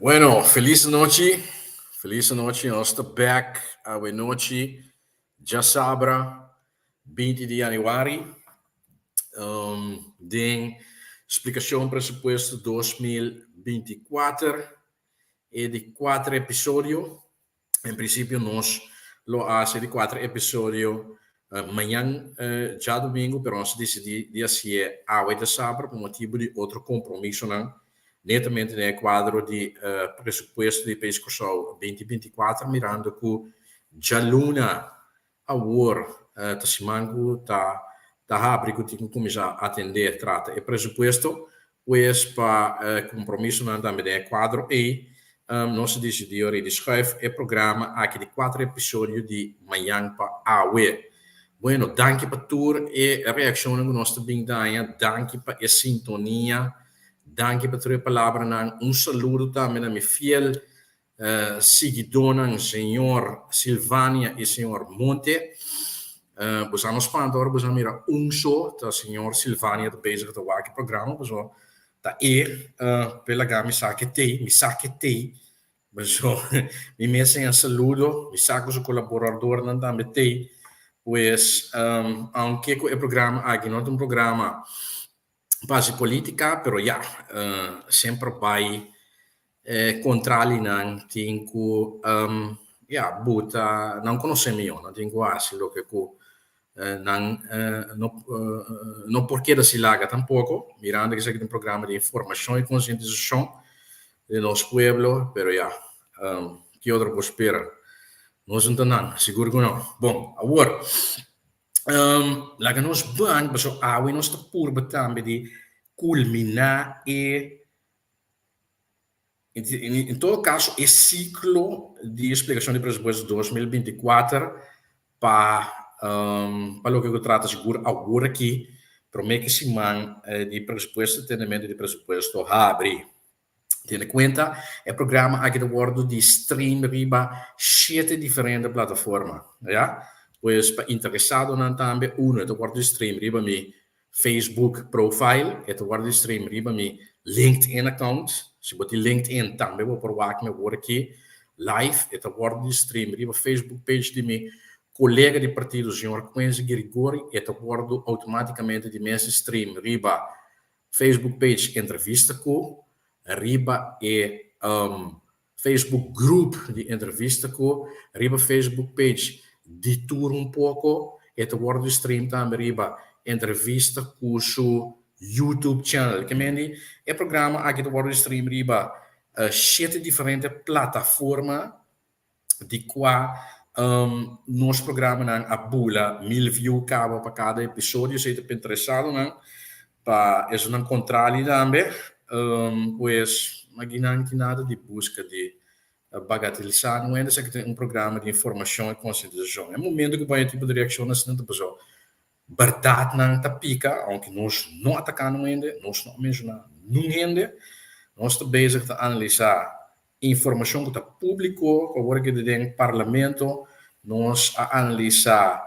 Bueno, felis nochi. Felis nochi. Nos ta back awe nochi. Djasabra, 20 di januari. Den splikashon presupuesto 2024 e di kuater episodio. En prinsipio nos lo hasi e di kuater episodio mañan djadumingu, pero nos a disidí di hasié awe djasabra pa motibu di otro kompromisonan netamente den e kuadro di presupuesto di Pais Kòrsou 2024, mirando ku djaluna Awor ta siman ku ta ta habri ku tin ku kuminsá atendé trata e presupuesto, pues pa kompromisonan tambe den e kuadro ei nos a disidí ora di schuif e programa aki di kuater episodio di mañan pa awe. Bueno, danki pa tur e reakshonnan ku nos ta bin daña, danki pa e sintonia, danki pa tur e palabranan. Un saludo tambe na mi fiel Siguidónan señor Silvania i señor Monte. Boso a no spanta ora boso a mira un so, ta señor Silvania ta bezig ta wak e programa, pasobra ta e p'e laga mi sa ke t'ei, mi sa ke t'ei, pasobra mi mes seña saludo, mi sa ku su kolaboradornan tambe t'ei, pues aunke ku e programa aki no ta un programa pa hasi politica, pero ya, semper bai e contralinan tin cu ya buta nan conoce miho, nan tin cu haci loke cu nan no no por keda sin laga tampoco, mirando cu esaki ta un programa di informacion y concientisacion di nos pueblo, pero ya, ki otro por spera? Nos no ta nan, sigur cu no. Bon, awor. Laga nos ban, pasobra awe nos ta purba tambe di kulminá e, en todo kaso, e siklo di splikashon di presupuesto 2024 pa pa loke ku trata sigur awor aki, promé ki siman di presupuesto, tendementu di presupuesto habri. Tene kuenta, e programa aki ta wòrdu di stream riba shete diferente plataforma, ya. Pues pa interesadonan tambe, uno, e ta wòrdu di stream riba mi Facebook profile, e ta wòrdu di stream riba mi LinkedIn account, si bo tin LinkedIn tambe bo por wak mi awor aki live, e ta wòrdu di stream riba Facebook page di mi kolega di partido señor Quincy Girigori, e ta wòrdu outomátikamente di mes di stream riba Facebook page Entrevista Ku, riba e Facebook group di Entrevista Ku, riba Facebook page Di Tur Un Poko, e ta wòrdu di stream tambe riba Entrevista Ku su YouTube channel. Ke men di e programa aki ta wòrdu di stream riba shete diferente plataforma di kua nos programanan a bula 1000 view kaba pa kada episodio, si ta pa interesadonan, pa esunnan kontrali tambe, pues maginan tin nada di buska di bagatelisá no hende, esaki ta un programa di informashon i konsientisashon. E momento ku bo haña tipo di reakshon asina ta pasobra bèrdatnan ta pika, aunke nos no ataká nun hende, nos no a menshoná nun hende, nos ta bezig ta analisá informashon ku ta públiko, ku awor keda den Parlamento, nos a analisá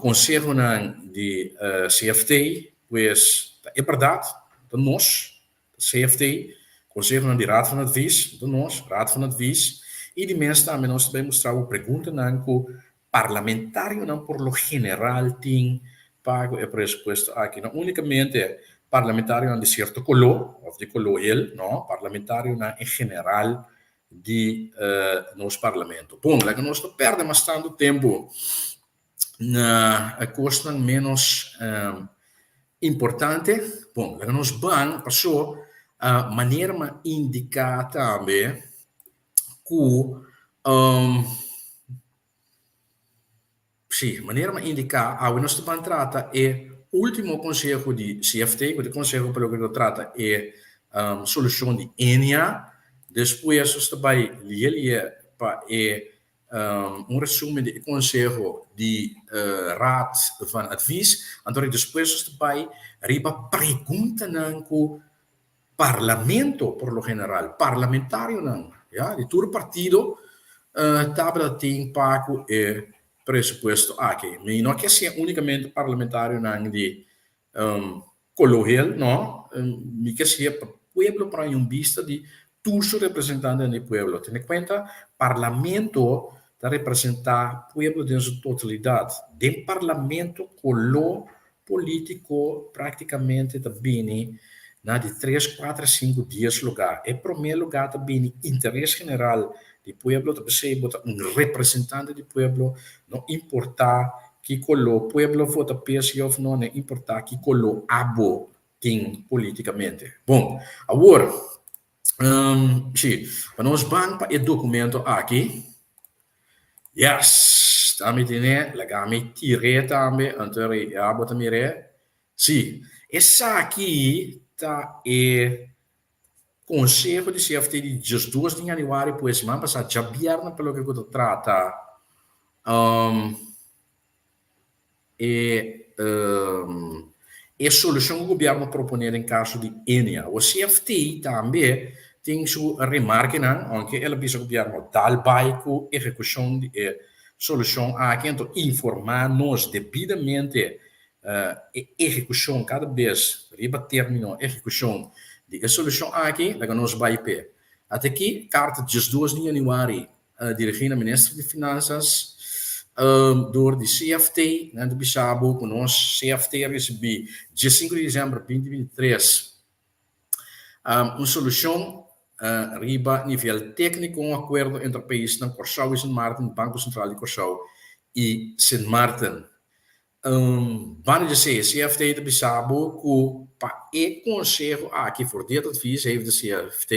konsehonan di CFT, pues ta e bèrdat, ta nos, ta CFT, konsehonan di Raad van Advies, ta nos, Raad van Advies, i di mes tambe nos ta bai mustra bo preguntanan ku Parlamentarionan por lo general tin pa ku e presupuesto aki. No únikamente parlamentarionan di sierto koló òf di koló hel, no, parlamentarionan en general di nos parlamento. Bon, laga nos no pèrdè mas tantu tempu na kosnan ménos importante. Bon, laga nos ban pasó manera mi a indiká tambe ku Sí, manera mi a indiká, awe nos ta ban trata e último konseho di CFT, ku ta e konseho pa loke ta trata e solushon di Enia. Despues nos ta bai lie lie pa e un resumen di e konseho di Raad van Advies. Anto despues nos ta bai riba preguntanan ku Parlamento por lo general, parlamentarionan ya di tur partido tabata tin pa cu e presupuesto aki. Mi no ke siña unicamente parlamentarionan di colo hel, no, mi ke siña pa pueblo por haña un bista di tur su representantenan di pueblo. Tene kuenta, Parlamento ta representá pueblo den su totalidat. Den Parlamento koló polítiko práktikamente ta bini na di tres, kuater, sinku, dies lugá. E promé lugá ta bini interes general di pueblo, ta p'esei bo ta un representante di pueblo, no importá ki koló pueblo vota p'e si òf no, no importá ki koló abo tin polítikamente. Bon, awor, sí, pa nos ban pa e dokumento aki. Yes, ta mi tene, laga mi tir'é tambe, anto ya bo ta mir'é. Sí, esaki ta e konseho di CFT di diesdos di yanüari, pues siman pasá djabièrnè pa loke ku ta trata E e solushon ku gobièrnu proponé den kaso di Enea. Awor CFT tambe tin su remarkenan, ounke el a bisa gobièrnu dal bai ku ehekushon di e solushon aki, anto informá nos debidamente e ehekushon kada bes riba término ehekushon di e solushon aki, laga nos bai p'e. Ata aki karta 12 di yanüari Dirigí na Minister di Finansas dor di CFT, nan ta bisa bo ku nos CFT a risibí 15 di desèmber 2023 un solushon riba nivel tékniko, un akuerdo entre paisnan Kòrsou i Sint Maarten, Banko Sentral di Kòrsou i Sint Maarten. Banda di esei, CFT ta bisa bo ku pa e konseho aki, voor dit advies heeft de CFT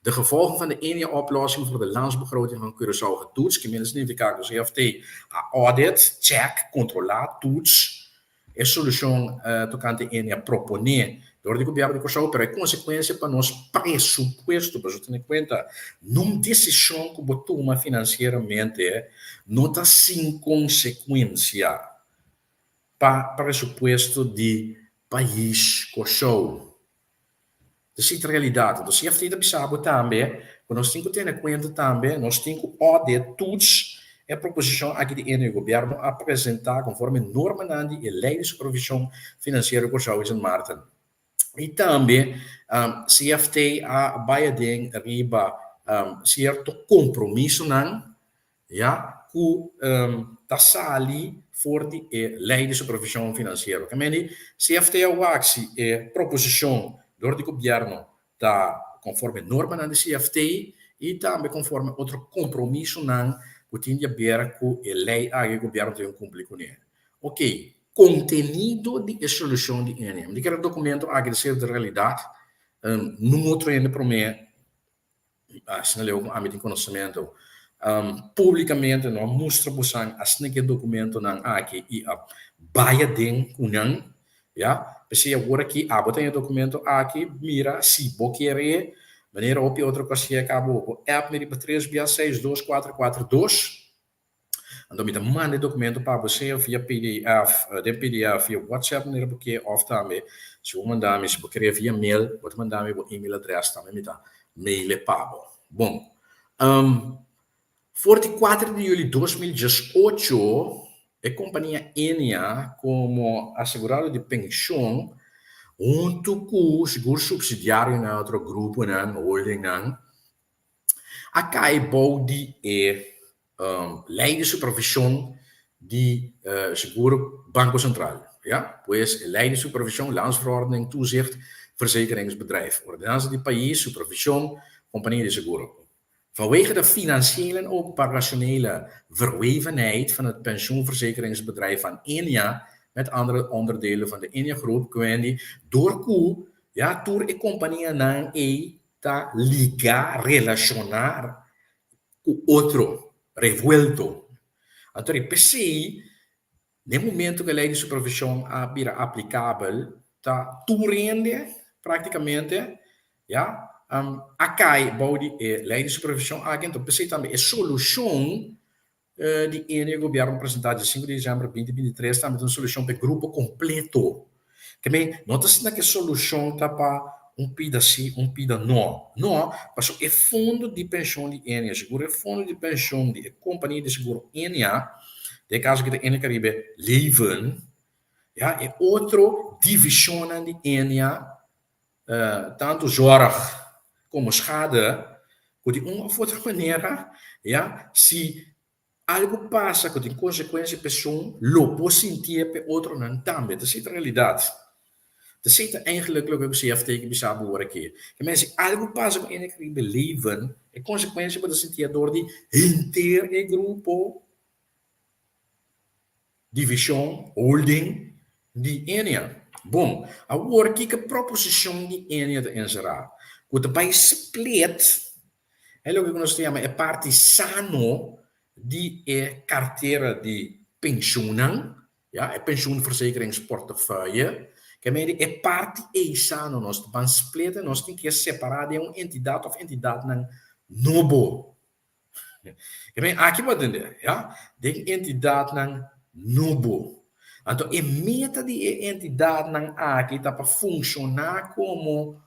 de gevolgen van de enige oplossing voor de landsbegroting van Curaçao getoetst, ki mester signifiká ku CFT a audit, check, kontrolá, toets e solushon tokante Enea proponé dor di gobièrnu di Kòrsou, pero e konsekuensia pa nos presupuesto, pasobra tene kuenta, nun desishon ku bo tuma finansieramente no ta sin konsekuensia pa presupuesto di pais Kòrsou. Esei ta realidat. Enton CFT ta bisa bo tambe ku nos tin ku tene kuenta tambe, nos tin ku audit, toets e proposishon aki di ene gobièrnu a presentá konforme normanan di e Lei di Supervishon Finansiero Kòrsou i Sint Maarten. I tambe CFT a bai aden riba sierto kompromisonan ya ku ta sali for di e Lei di Supervishon Finansiero. Ke mende CFT a wak si e proposishon dor di gobièrnu ta konforme normanan di CFT i tambe konforme otro kompromisonan ku tin di aber ku e lei aki ku gobièrnu tin ku kumpli kuné. Oke, kontenido di e solushon di NM. Di kere dokumento aki ta ser di realidat, nun otro hende promé asina leu ku ami tin konosementu, públikamente no a mustra bosan asina ku e dokumentonan aki i a bai aden ku nan, ya. P'esei awor aki abo ta den e dokumento aki, mira si bo kere, manera hopi otro kos yega abo, bo app mi riba tres bia seis dos kuater kuater dos. Anto mi ta manda e documento pa bo sea via pdf, den pdf via WhatsApp manera bo ke of tambe si bo manda mi si bo kere via mail bo ta manda mi bo email address tambe mi ta mail e pa bo. Bon, for di kuater di juli 2018 e kompania Enea komo asegurado di penshon huntu ku sigur supsidiarionan otro gruponan, holdingnan, a kai bou di e lei di supervishon di seguro Banko Sentral. Ya, pues e lei di supervishon, Landsverordening Toezicht Verzekeringsbedrijf, Ordenansa di Pais, Supervishon Kompania di Seguro. Vanwege de financiële en operationele verwevenheid van het pensioenverzekeringsbedrijf van Enea met andere onderdelen van de Enea Groep, Quendi, door ku ya tur e kompanianan ei ta ligá, relashoná ku otro, revuelto. Anto di p'esei, den momento ku e lei di supervishon a bira aplikabel, ta tur hende práktikamente, ya, a kai bou di e lei di supervishon aki. Anto p'esei tambe e solushon di ene gobièrnu presentá dia sinku di desèmber 2023 tambe ta un solushon pa e grupo kompleto. Ke men, no ta asina ku e solushon ta pa un pida sí, un pida no. No, pasobra e fondo di penshon di Enea, sigur e fondo di penshon di e kompania di seguro Enea, den e kaso aki ta Enea Caribe Leven, ya, e otro divishonnan di Enea, tantu zorg. komo schade ku di un òf otro manera, ya, si algu pasa ku tin konsekuensia pa esun, lo por sintié pa e otronan tambe. Ta esei ta realidat. Ta esei ta eigenlik loke ku CFT ke bisa bo ora aki. Ke men si algu pasa ku ene riba e leven, e konsekuensia bo ta sintié dor di henter e grupo, divishon, holding, di Enea. Bon, awor kiko e proposishon di Enea ta enserá? Ku ta bai split e loke ku nos ta yama e parti sano di e kartera di penshunnan, ya, e pensioenverzekeringsportefeuille, ke mei di e parti ei sano nos ta ban split e nos tin ke separá den un entidat òf entidatnan nobo. E men aki bo a tende, ya, den entidatnan nobo. Anto e meta di e entidatnan aki ta pa funshoná komo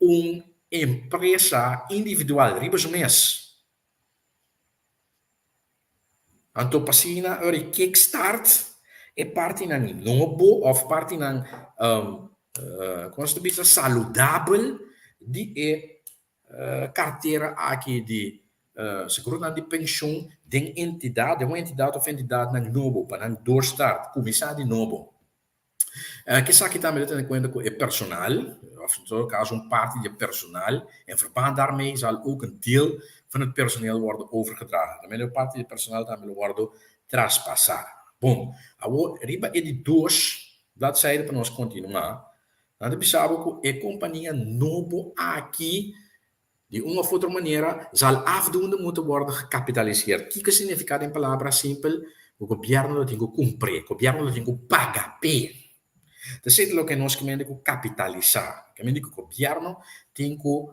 un empresa individual riba su mes. Anto pa asina ora e kickstart e partinan nobo òf partinan, kon nos ta bisa, saludabel di e kartera aki di seguronan di penshun den entidat, den un entidat òf entidatnan nobo pa nan doorstart, kuminsá di nobo. Esaki tambe ta tene kuenta ku e personal, òf en todo kaso un parti di e personal, en verband daarmee zal ook een deel van het personeel worden overgedragen. Tambe un parti di e personal tambe lo wòrdu traspasá. Bon, awor riba e di dos bladzijde pa nos kontinuá, Nan ta bisa bo ku e kompania nobo aki di un òf otro manera zal afdoende moeten worden gekapitaliseerd. Kiko signifiká den palabra simpel? Ku gobièrnu lo tin ku kumpr'é, gobièrnu lo tin ku paga p'e. Ta esei ta loke nos ke mende ku kapitalisá. Ke mende ku gobièrnu tin ku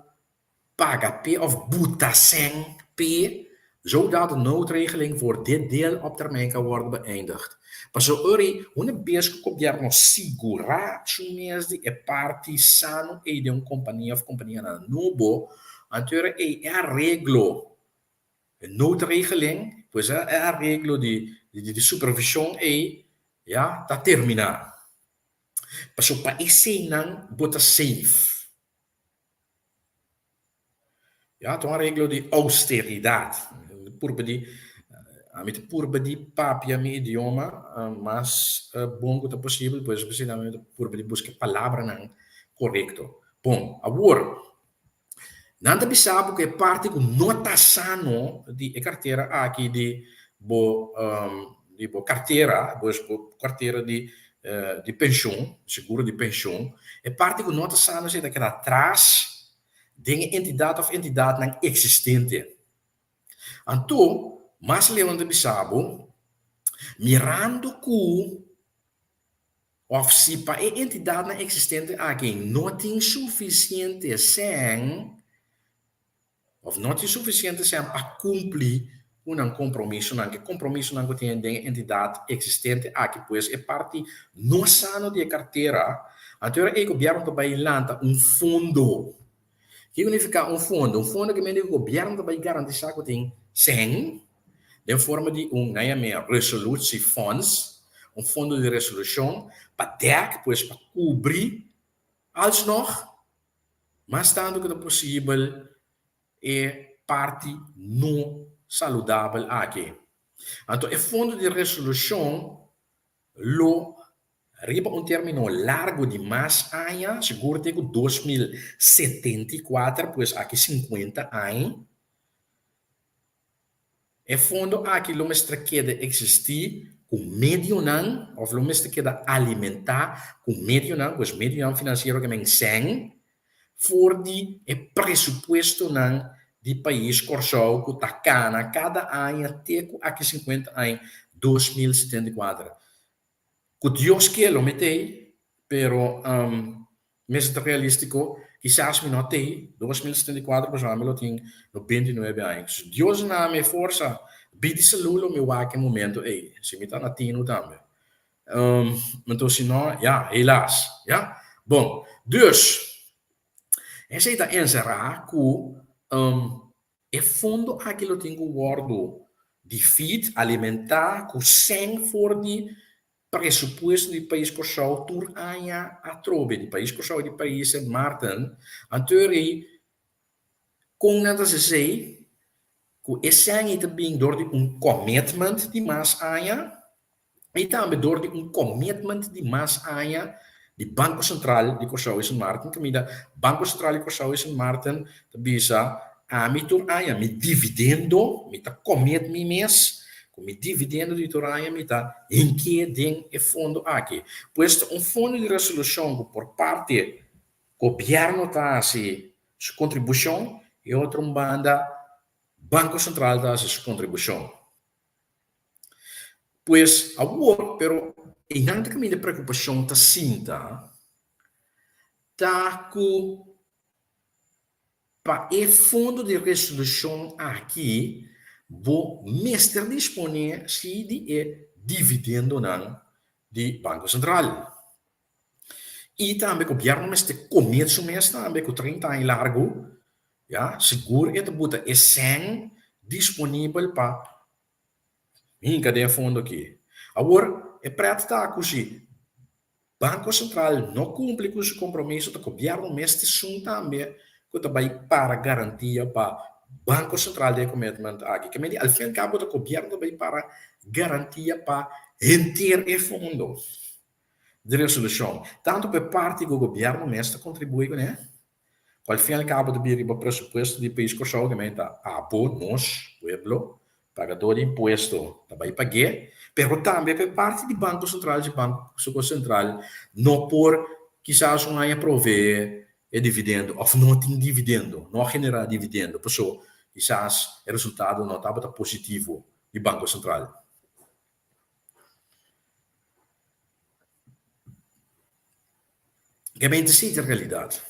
paga p'e of buta sèn p'e, zodat de noodregeling voor dit deel op termijn kan worden beëindigd. Pasobra ora ei, una bes ku gobièrnu sigurá su mes di e parti sano ei den un kompania of kompanianan nobo, anto ora ei e areglo, e noodregeling, pues e areglo di di supervishon ei, ya, ta terminá. Pasobra pa eseinan bo ta safe. Ya, ta un areglo di austeridat. Purba di, ami ta purba di papia mi idioma mas bon ku ta posibel, por eso p'esei ami ta purba di buska e palabranan korekto. Bon, awor, nan ta bisa bo ku e parti ku no ta sano di e kartera aki di bo di bo kartera, pues bo kartera di di penshon, seguro di penshon, e parti ku no ta sano esei ta keda atras den e entidat òf entidatnan eksistente. Anto, mas leu nan ta bisa bo, mirando ku òf si pa e entidatnan eksistente aki no tin sufisiente sèn, Of no tin sufisiente sèn pa kumpli ku nan kompromisonan, ku e kompromisonan ku tin den e entidat eksistente aki, pues e parti no sano di e kartera, anto ora ei gobièrnu ta bai lanta un fondo. Kiko nifiká un fondo? Un fondo ke mende ku gobièrnu ta bai garantisá ku tin sèn den forma di un, nan yam'é resolutiefonds, un fondo di resolushon pa dèk, pues pa kubri alsnog Mas tantu ku ta posibel e parti no saludabel aki. Anto e fondo di resolushon lo riba un término largu di mas aña, sigur te ku 2074, pues aki sinkuenta aña, E fondo aki lo mester keda eksistí ku medionan òf lo mester keda alimentá ku medionan, pues medionan finansiero ke men sèn for di e presupuestonan di pais Kòrsou ku ta kana kada aña te ku aki sinkuenta aña, 2074. Ku Dios ke lo mi t'ei, pero mester ta realístiko, kisas mi no t'ei, 2074 pasobra ami lo tin 99 aña. Si Dios na mi forsa, bidi salú lo mi wak e momento ei, si mi ta na tinu tambe. Anto si no, ya, helaas, ya. Bon, dus, esei ta enserá ku E fondo aki lo tin ku wòrdu di feed, alimentá, ku sèn for di presupuesto di pais Kòrsou tur aña atrobe, di pais Kòrsou i di pais Sint Maarten. Anto e rei Kon nan ta hasi esei? Ku e sèn ei ta bin dor di un commitment di mas aña i tambe dor di un commitment di mas aña di Banko Sentral di Kòrsou i Sint Maarten kaminda Banko Sentral di Kòrsou i Sint Maarten ta bisa ami tur aña mi dividendo mi ta commit mi mes ku mi dividendo di tur aña mi ta hink'é den e fondo aki. Pues ta un fondo di resolushon ku por parti gobièrnu ta hasi su kontribushon i otro un banda Banko Sentral ta hasi su kontribushon. Pues awor, pero einan ta kaminda e preokupashon ta sinta ta ku pa e fondo di resolushon aki bo mester disponé si di e dividendonan di Banko Sentral. I tambe gobièrnu mester komer su mes tambe ku 30 aña largu, ya, sigur e ta buta e sèn disponibel pa hinka den e fondo aki. Awor, e prèt ta ku si Banko Sentral no kumpli ku su kompromiso ta gobièrnu mester esun tambe ku ta bai para garantia pa Banko Sentral den e commitment aki. Ke mende al fin al kabo ta gobièrnu ta bai para garantia pa henter e fondo. Di resolushon, tantu pa e parti ku gobièrnu mes ta kontribuí kuné, ku al fin al kabo ta bira riba presupuesto di pais Kòrsou, ke men ta abo, nos, pueblo, pagadó di impuesto ta bai pag'é, pero tambe pa e parti di Banko Sentral, si Banko Sentral no por kisas un aña proveé e dividendo òf no tin dividendo, no a generá dividendo, paso kisas e resultado no tabata positivo di Banko Sentral. Gemeente si ta realidat.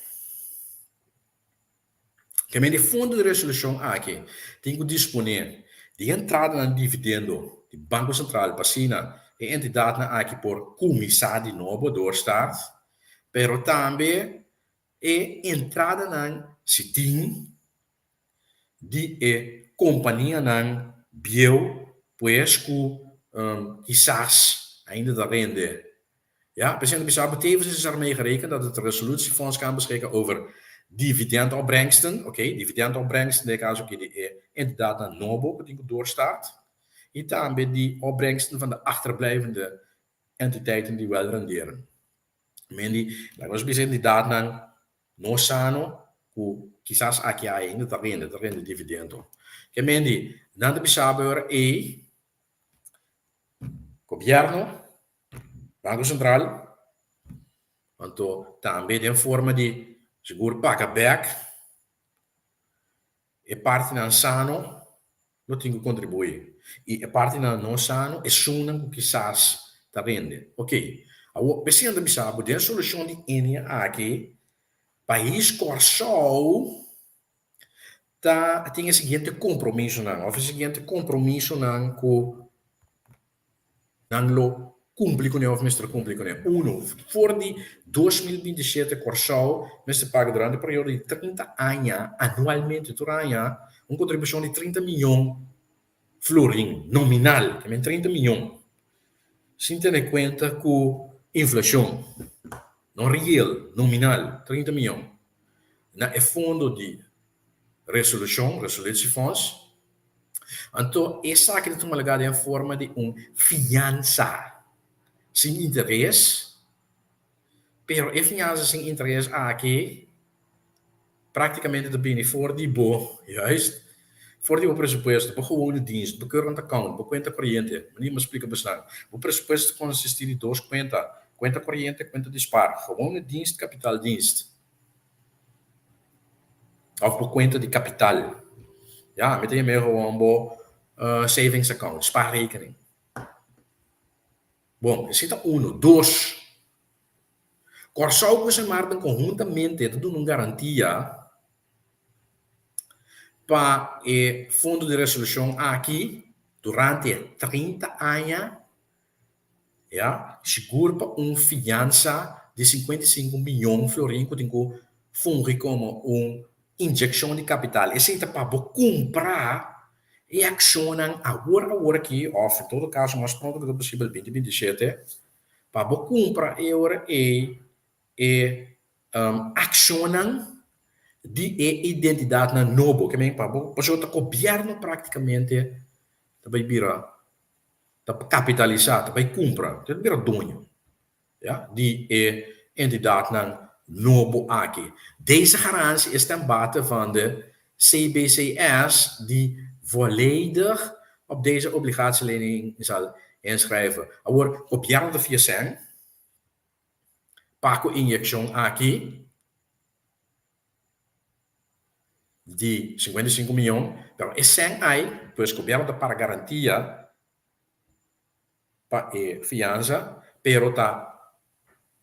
Gemeente e fondo di resolushon aki tin ku disponé di entradanan di dividendo di Banko Sentral pa asina e entidatnan aki por kuminsá di nobo, doorstart, pero tambe e entradanan si tin di e kompanianan bieu pues ku kisas ainda ta rende. Ja, presidente bisa bo tevens is ermee gerekend dat het resolutiefonds kan beschikken over dividendopbrengsten, oké, dividendopbrengsten den e kaso aki di e entidatnan nobo ku tin ku doorstart, i tambe di opbrengsten van de achterblijvende entiteiten die wel renderen. Mendi, laga nos bisa entidatnan No sano ku kisas aki ainda ta rende, ta rende dividendo. Ke men di, nan ta bisa bo ora ei, gobièrnu, Banko Sentral, anto tambe den forma di sigur paga bèk e partinan sano lo tin ku kontribuí. I e partinan no sano, esunnan ku kisas ta rende. Oke, awor p'esei nan ta bisa bo den solushon di Enia aki, pais Kòrsou ta tin e siguiente kompromisonan òf e siguiente kompromisonan ku Nan lo kumpli kuné òf mester kumpli kuné. Uno, for di 2027 Kòrsou mester paga durante e periodo di 30 aña anualmente, tur aña, un kontribushon di 30 mion florin nominal, ta men 30 mion, sin tene kuenta ku inflashon, no real, nominal, 30 mion, na e fondo di resolushon, resolutiefonds. Anto esaki ta tuma lugá den forma di un fiansa sin interes, pero e fiansa sin interes aki práktikamente ta bini for di bo, juist, for di bo presupuesto, bo gewone dienst, bo current account, bo kuenta koriente. Mane mi a splika boso? Bo presupuesto ta konsistí di dos kuenta, kuenta koriente, kuenta di spar, gewone dienst, kapitaaldienst. Of bo cuenta di capital. Ya, mi ta yam'é gewoon bo savings account, spaarrekening. Bon, esei ta uno. Dos, Kòrsou ku Sint Maarten konhuntamente ta duna un garantia pa e fondo di resolushon aki durante 30 aña. Ya, sigur pa un fiansa di 55 miyon florin ku tin ku fungi komo un inyekshon di kapital. Esei ta pa bo kumpra e akshonnan awor awor aki òf en todo kaso mas pronto ku ta posibel 2027 pa bo kumpra e ora ei e akshonnan. di e identidatnan nobo. Ke men pa bo, pasobra ta gobièrnu praktikamente ta bai bira, ta kapitalisá, ta bai kumpra, ta bira doño, ya, di e entidatnan nobo aki. Deze garantie is ten bate van de CBCS die volledig op deze obligatielening zal inschrijven. Awor, gobièrnu ta fia sèn pa ku inyekshon aki di 55 miyon, pero e sèn ai, pues gobièrnu ta para garantia pa e fiansa, pero ta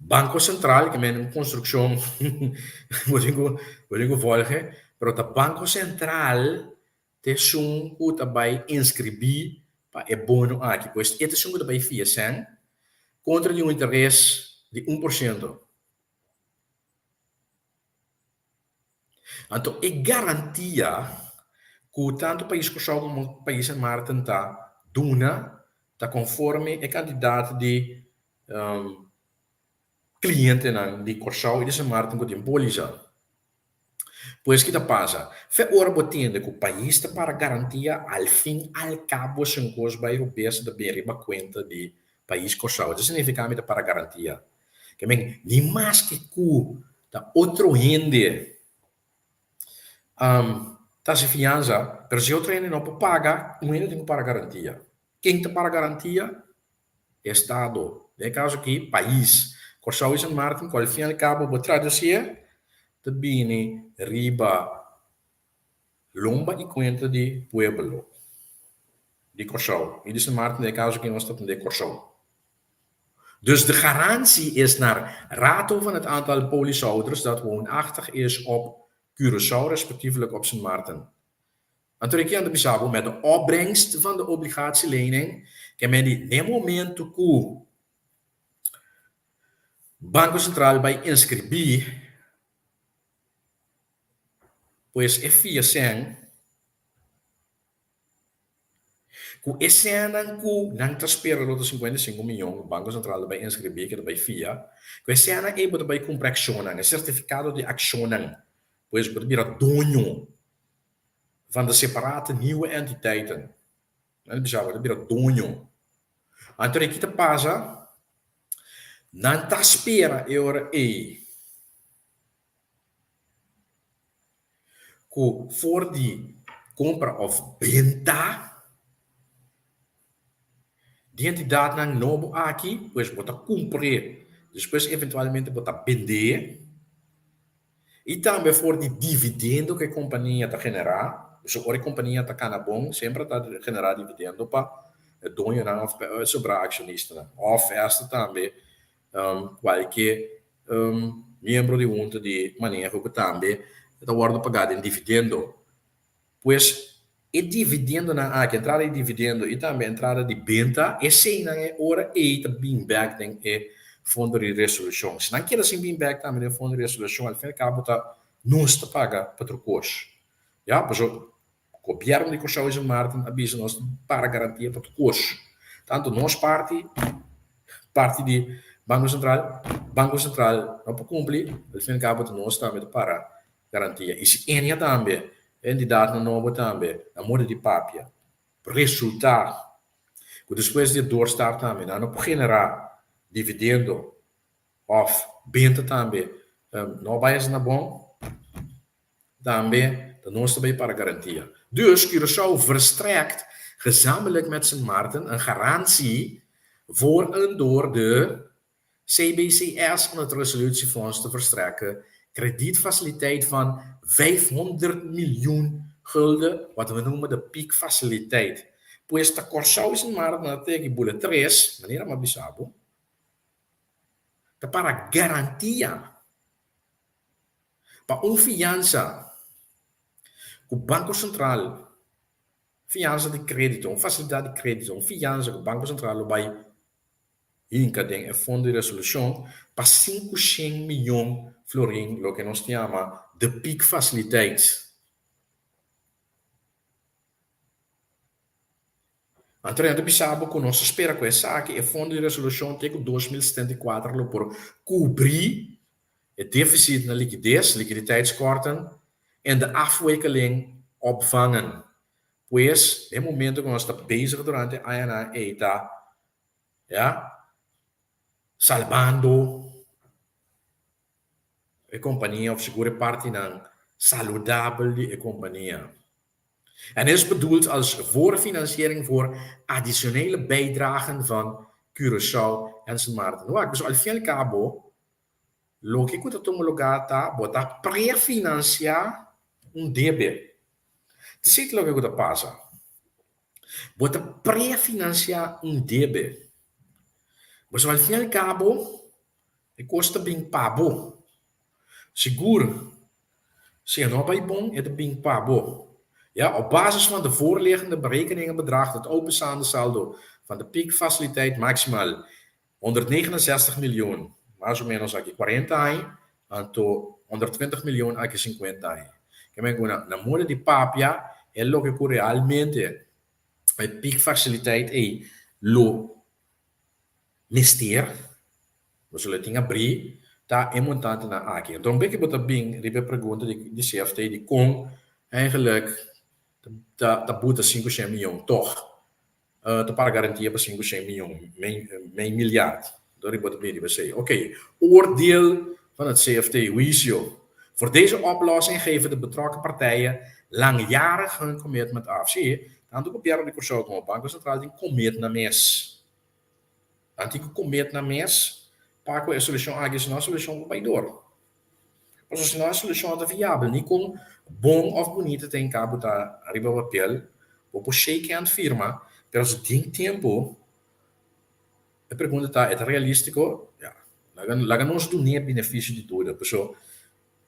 Banko Sentral, ke men un konstrukshon bo tin ku bo tin ku volge, pero ta Banko Sentral ta esun ku ta bai inskribí pa e bono aki. Pues e ta esun ku ta bai fia sèn kontra di un interes di 1%. Anto e garantia ku tantu pais Kòrsou komo pais San Martin ta duna ta konforme e kantidat di klientenan di Kòrsou i di San Martin ku tin pólisa. Pues ki ta pasa? Fe ora bo tende ku pais ta para garantia al fin al kabo si un kos bai robes ta bin riba kuenta di pais Kòrsou. Esei signifiká mi ta para garantia. Ke men ni maske ku ta otro hende ta hasi fiansa, pero si otro hende no por paga, un hende tin ku para garantia. Ken ta para garantia? Estado. Den e kaso aki, pais. Kòrsou i Sint Maarten, ku al fin al kabo bo tradusié, ta bini riba lomba i kuenta di pueblo di Kòrsou i di Sint Maarten, den e kaso aki nos ta tende Kòrsou. Dus de garantie is naar rato van het aantal polishouders dat woonachtig is op Curaçao respectievelijk op Sint Maarten. Anto e kian ta bisa bo met de opbrengst van de obligatielening ke men di n'e momento ku Banko Sentral bai inskribí pues e fia sèn Ku e sènnan ku nan ta spera lo ta 55 miyon ku Banko Sentral ta bai inskribí, ku ta bai fia, ku e sènnan ei bo ta bai kumpra akshonnan, e sertifikado di akshonnan, pues bo ta bira doño van de separate nieuwe entiteiten. Nan ta bisa bo ta bira doño. Anto di ki ta pasa? Nan ta spera e ora ei. Ku for di kompra òf benta di entidatnan nobo aki, pues bo ta kumpr'é, despues eventualmente bo ta bend'é, i tambe for di dividendo ku e kompania ta generá, pasobra ora e kompania ta kana bon semper ta generá dividendo pa e doñonan òf pa e sobrá akshonistanan òf esta tambe Kualke miembro di hunta di maneho ku tambe ta wòrdu pagá den dividendo. Pues e dividendonan aki, entrada di dividendo i tambe entrada di benta, eseinan e ora ei ta bin bèk den e fondo di resolushon. Si nan keda sin bin bèk tambe den e fondo di resolushon, al fin al kabo ta nos ta paga pa tur kos. Ya, pasobra Gobièrnu di Kòrsou i Sint Maarten a bisa nos para garantia pa tur kos. Tantu nos parti, parti di Banko Sentral, Banko Sentral no por kumpli, al fin al kabo ta nos tambe ta para garantia. I si Enia tambe, e entidatnan nobo tambe, na moda di papia, resultá ku despues di e doorstart tambe nan no por generá dividendo òf benta tambe no bai asina bon, Tambe ta nos ta bay para garantia. Dus Curaçao verstrekt gezamenlijk met Sint Maarten een garantie voor een door de CBCS aan het resolutiefonds te verstrekken kredietfaciliteit van 500 miljoen gulden, wat we noemen de piekfaciliteit. Pues ta Curaçao y Sint Maarten a teki bula tres, manera mi a bisa bo, ta para garantia. Pa un fiansa ku Banko Sentral, fiansa di krédito, un fasilidat di krédito, un fiansa ku Banko Sentral lo bai hinka den e fondo di resolushon pa 500 miyon florin, loke nos ta yama de piekfaciliteit. Anto nan ta bisa bo ku nos ta spera ku esaki, e fondo di resolushon te ku 2074 lo por kubrí e défisit na likides, liquiditeitskorten. En de afwikkeling opvangen. Pues, den momento ku nos ta bezig durante e añanan ei ta, ya, salbando e kompania òf sigur e partinan saludabel di e kompania. En is bedoeld als voorfinanciering voor adicionele bijdragen van Curaçao en Sint Maarten. Wak, dus al fin al cabo, loke ku ta tuma lugá ta bo ta prefinansiá un debe. Esei ta loke ku ta pasa. Bo ta prefinansiá un debe. Pasobra al fin al cabo, e kos ta bin pa bo. Sigur, si e no bai bon, e ta bin pa bo. Ja, op basis van de voorliggende berekeningen bedraagt het openstaande saldo van de piekfaciliteit maximaal 169 miljoen, mas o menos aki 40 aña, anto 120 miljoen aki 50 aña. Ke men ku na na moda di papia e loke ku realmente e piekfaciliteit ei lo mester, Boso lo tin abrí ta e montantenan aki. Anto un beki bo ta bin riba e pregunta di di CFT di kon eigenlijk ta ta buta sinku shen miyon tog ta para garantia pa sinku shen miyon, mei mei milyard. Anto riba bo ta bin riba esei. Oké, oordeel van het CFT, huisio. Voor deze oplossing geven de betrokken partijen langjarig hun commitment af. Sí, tantu Gobierno di Kòrsou komo Banko Sentral tin commit nan mes. Nan tin ku komet nan mes pa ku e solushon aki, si no e solushon por bai dor. Pasobra si no e solushon no ta viabel, ni kon bon òf bunita ta hinká bo ta riba papel, bo por shake hand firma, pero si tin tempu, e pregunta ta, e ta realístiko? Ya, laga laga nos dun'é benefisio di duda, pasobra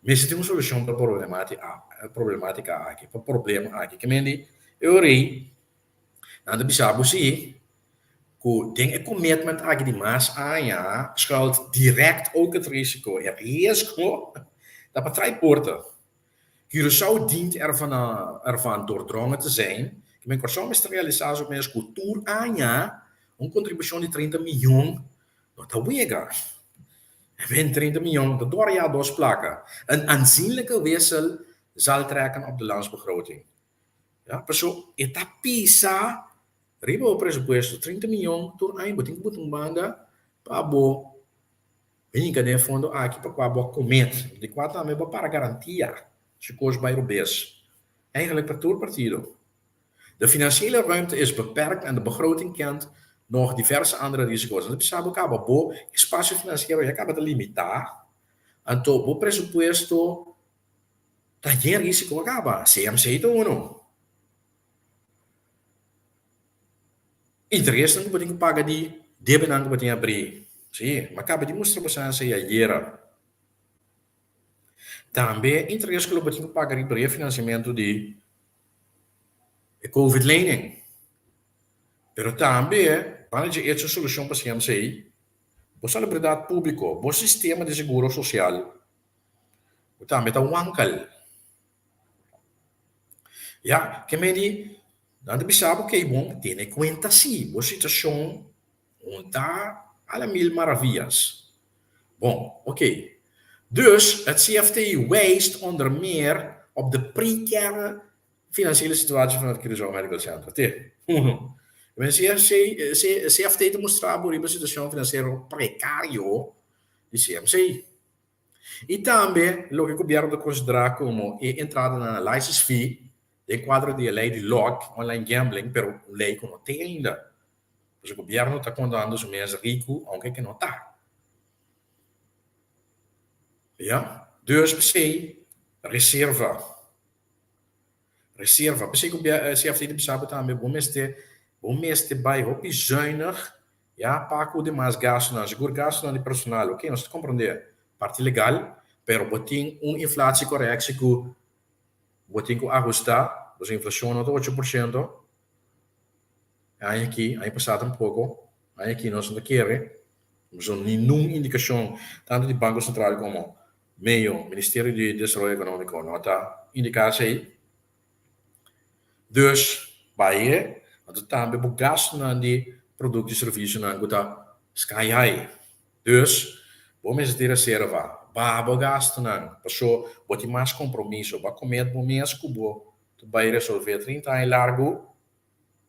mester tin un solushon pa e problematika aki, pa problema aki. Ke men di, e ora ei Nan ta bisa bo si ku den e commitment aki di mas aña schuilt direct ook het risico. E riesgo ta pa trai porta. Curaçao dient ervan ervan doordrongen te zijn. Ke men Kòrsou mester realisá su mes ku tur aña un kontribushon di 30 miyon no ta wega. Men 30 miyon ta dor ya dos plaka. Een aanzienlijke wissel zal trekken op de landsbegroting. Ya, paso e ta pisa riba bo presupuesto 30 miyon tur aña bo tin ku buta un banda pa bo hinka den e fondo aki pa kua bo a komet, di kua tambe bo a para garantia si kos bai robes. Eigenlijk pa tur partido. De financiële ruimte is beperkt en de begroting kent nog diverse andere risico's. Nan ta bisa bo kaba bo espacio financiero ya kaba ta limitá, anto bo presupuesto Ta yen risiko a kaba, CMC ta uno. Interesnan ku bo tin ku paga di debenan ku bo tin abrí. Sí, mi a kaba di mustra boso esei ayera. Tambe interes ku lo bo tin ku paga riba refinansiamentu di e covid lening. Pero tambe, banda dje echo solushon pa CMC, bo salubridat públiko, bo sistema di seguro sosial, Bo tambe ta wankel. Ya, ke men di, nan ta bisa bo kei bon tene kuenta si bo situashon no ta a la mil maravillas. Bon, oké. Dus, het CFT wijst onder meer op de precaire financiële situatie van het Curaçao Medical Center. Te, uno. Men CFC, CFT ta mustra bo riba situashon finansiero prekario di CMC. I tambe loke gobièrnu ta konsiderá komo e entradanan na license fee den kuadro di e lei di log, online gambling, pero un lei ku no tin ainda. Pasobra gobièrnu ta kontando su mes riku ounke ke no ta. Ya, dus p'esei reserva. Reserva. P'esei CFT ta bisa bo tambe bo mester bo mester bai hopi zuinig ya pa ku demas gastunan, sigur gastunan di personal, oke nos ta komprondé parti legal, pero bo tin un inflatiecorrectie ku bo tin ku ahustá, pasobra inflashon no ta 8%, e aña aki, aña pasá tampoko, aña aki nos no ta kere, pasobra ningun indikashon tantu di Banko Sentral komo Meio, Ministerio di Desaroyo Ekonómiko no ta indiká esei. Dus, bai e, anto tambe bo gastunan di produkto i servisionan ku ta sky high. Dus, bo mester tin reserva. Baha bo gastunan, paso bo tin mas kompromiso. Bo a komet bo mes ku bo ta bai resolvé 30 aña largu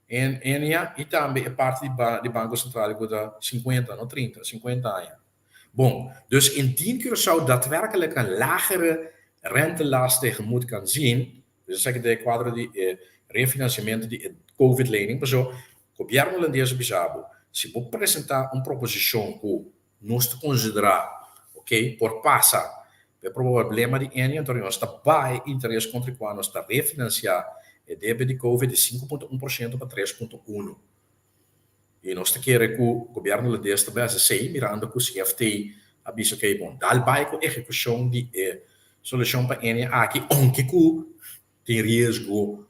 en Ennia i tambe e parti di Banko Sentral ku ta 50, no 30, 50 aña. Bon, dus indien Curaçao daadwerkelijk een lagere rentelast tegemoet kan zien, dus esaki ta e kuadro di e refinanciamento di e Covid-lening, paso Gobièrnu Hulandes a bisa bo, si bo presentá un proposishon ku nos ta konsiderá ok por pasa pa e problema di Ennia, anto nos ta baha e interes kontra e kua nos ta refinansiá e debe di Covid di 5.1% pa 3.1. I nos ta kere ku Gobièrnu Hulandes ta bai hasi esei mirando ku CFT a bisa ok bon dal bai ku ehekushon di e solushon pa Ennia aki ounke ku tin riesgo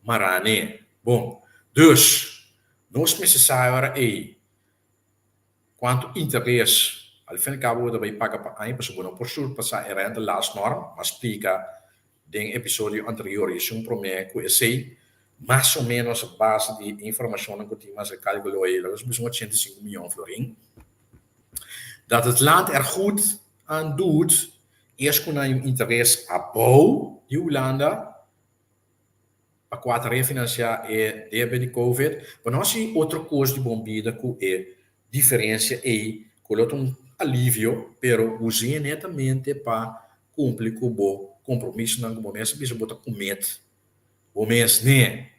mará n'e. Bon, dus nos mester sa e ora ei Kuantu interes al fin al kabo bo ta bai paga pa aña pasobra bo no por surpasá e rentelastnorm? M'a splika den episodio anterior i esun promé ku esei mas o ménos a base di e informashonnan ku tin mas e kalkulo ei lo bisa un 85 mion florin. Dat het land er goed aan doet es ku nan un interes abou di Hulanda pa kua ta refinansiá e debe di Covid, pa no hasi otro kos di bon bida ku e diferensia ei, ku lo ta un alivio, pero us'é netamente pa kumpli ku bo kompromisonan ku bo mes a bisa bo ta kumet bo mes n'e.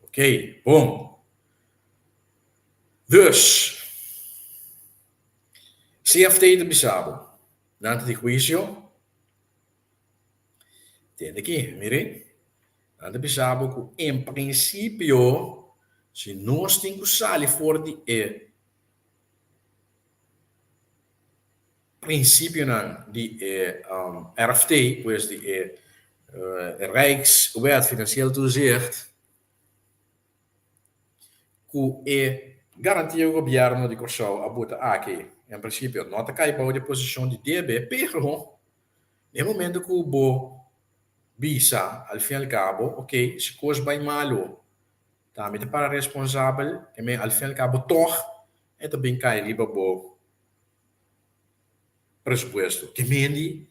Ok, bon. Dus, CFT ta bisa bo, nan ta di huisio. Tende aki, mire, nan ta bisa bo ku en prinsipio si nos tin ku sali for di e prinsipionan di e RFT, pues di e Rijkswet Financieel Toezicht, ku e garantia ku gobièrnu di Kòrsou a buta aki, en prinsipio no ta kai bou di e posishon di debe, pero E momento ku bo bisa al fin al kabo, ok, si kos bai malu, ta mi ta para responsabel, e men al fin al kabo tòg e ta bin kai riba bo presupuesto. Ke mendi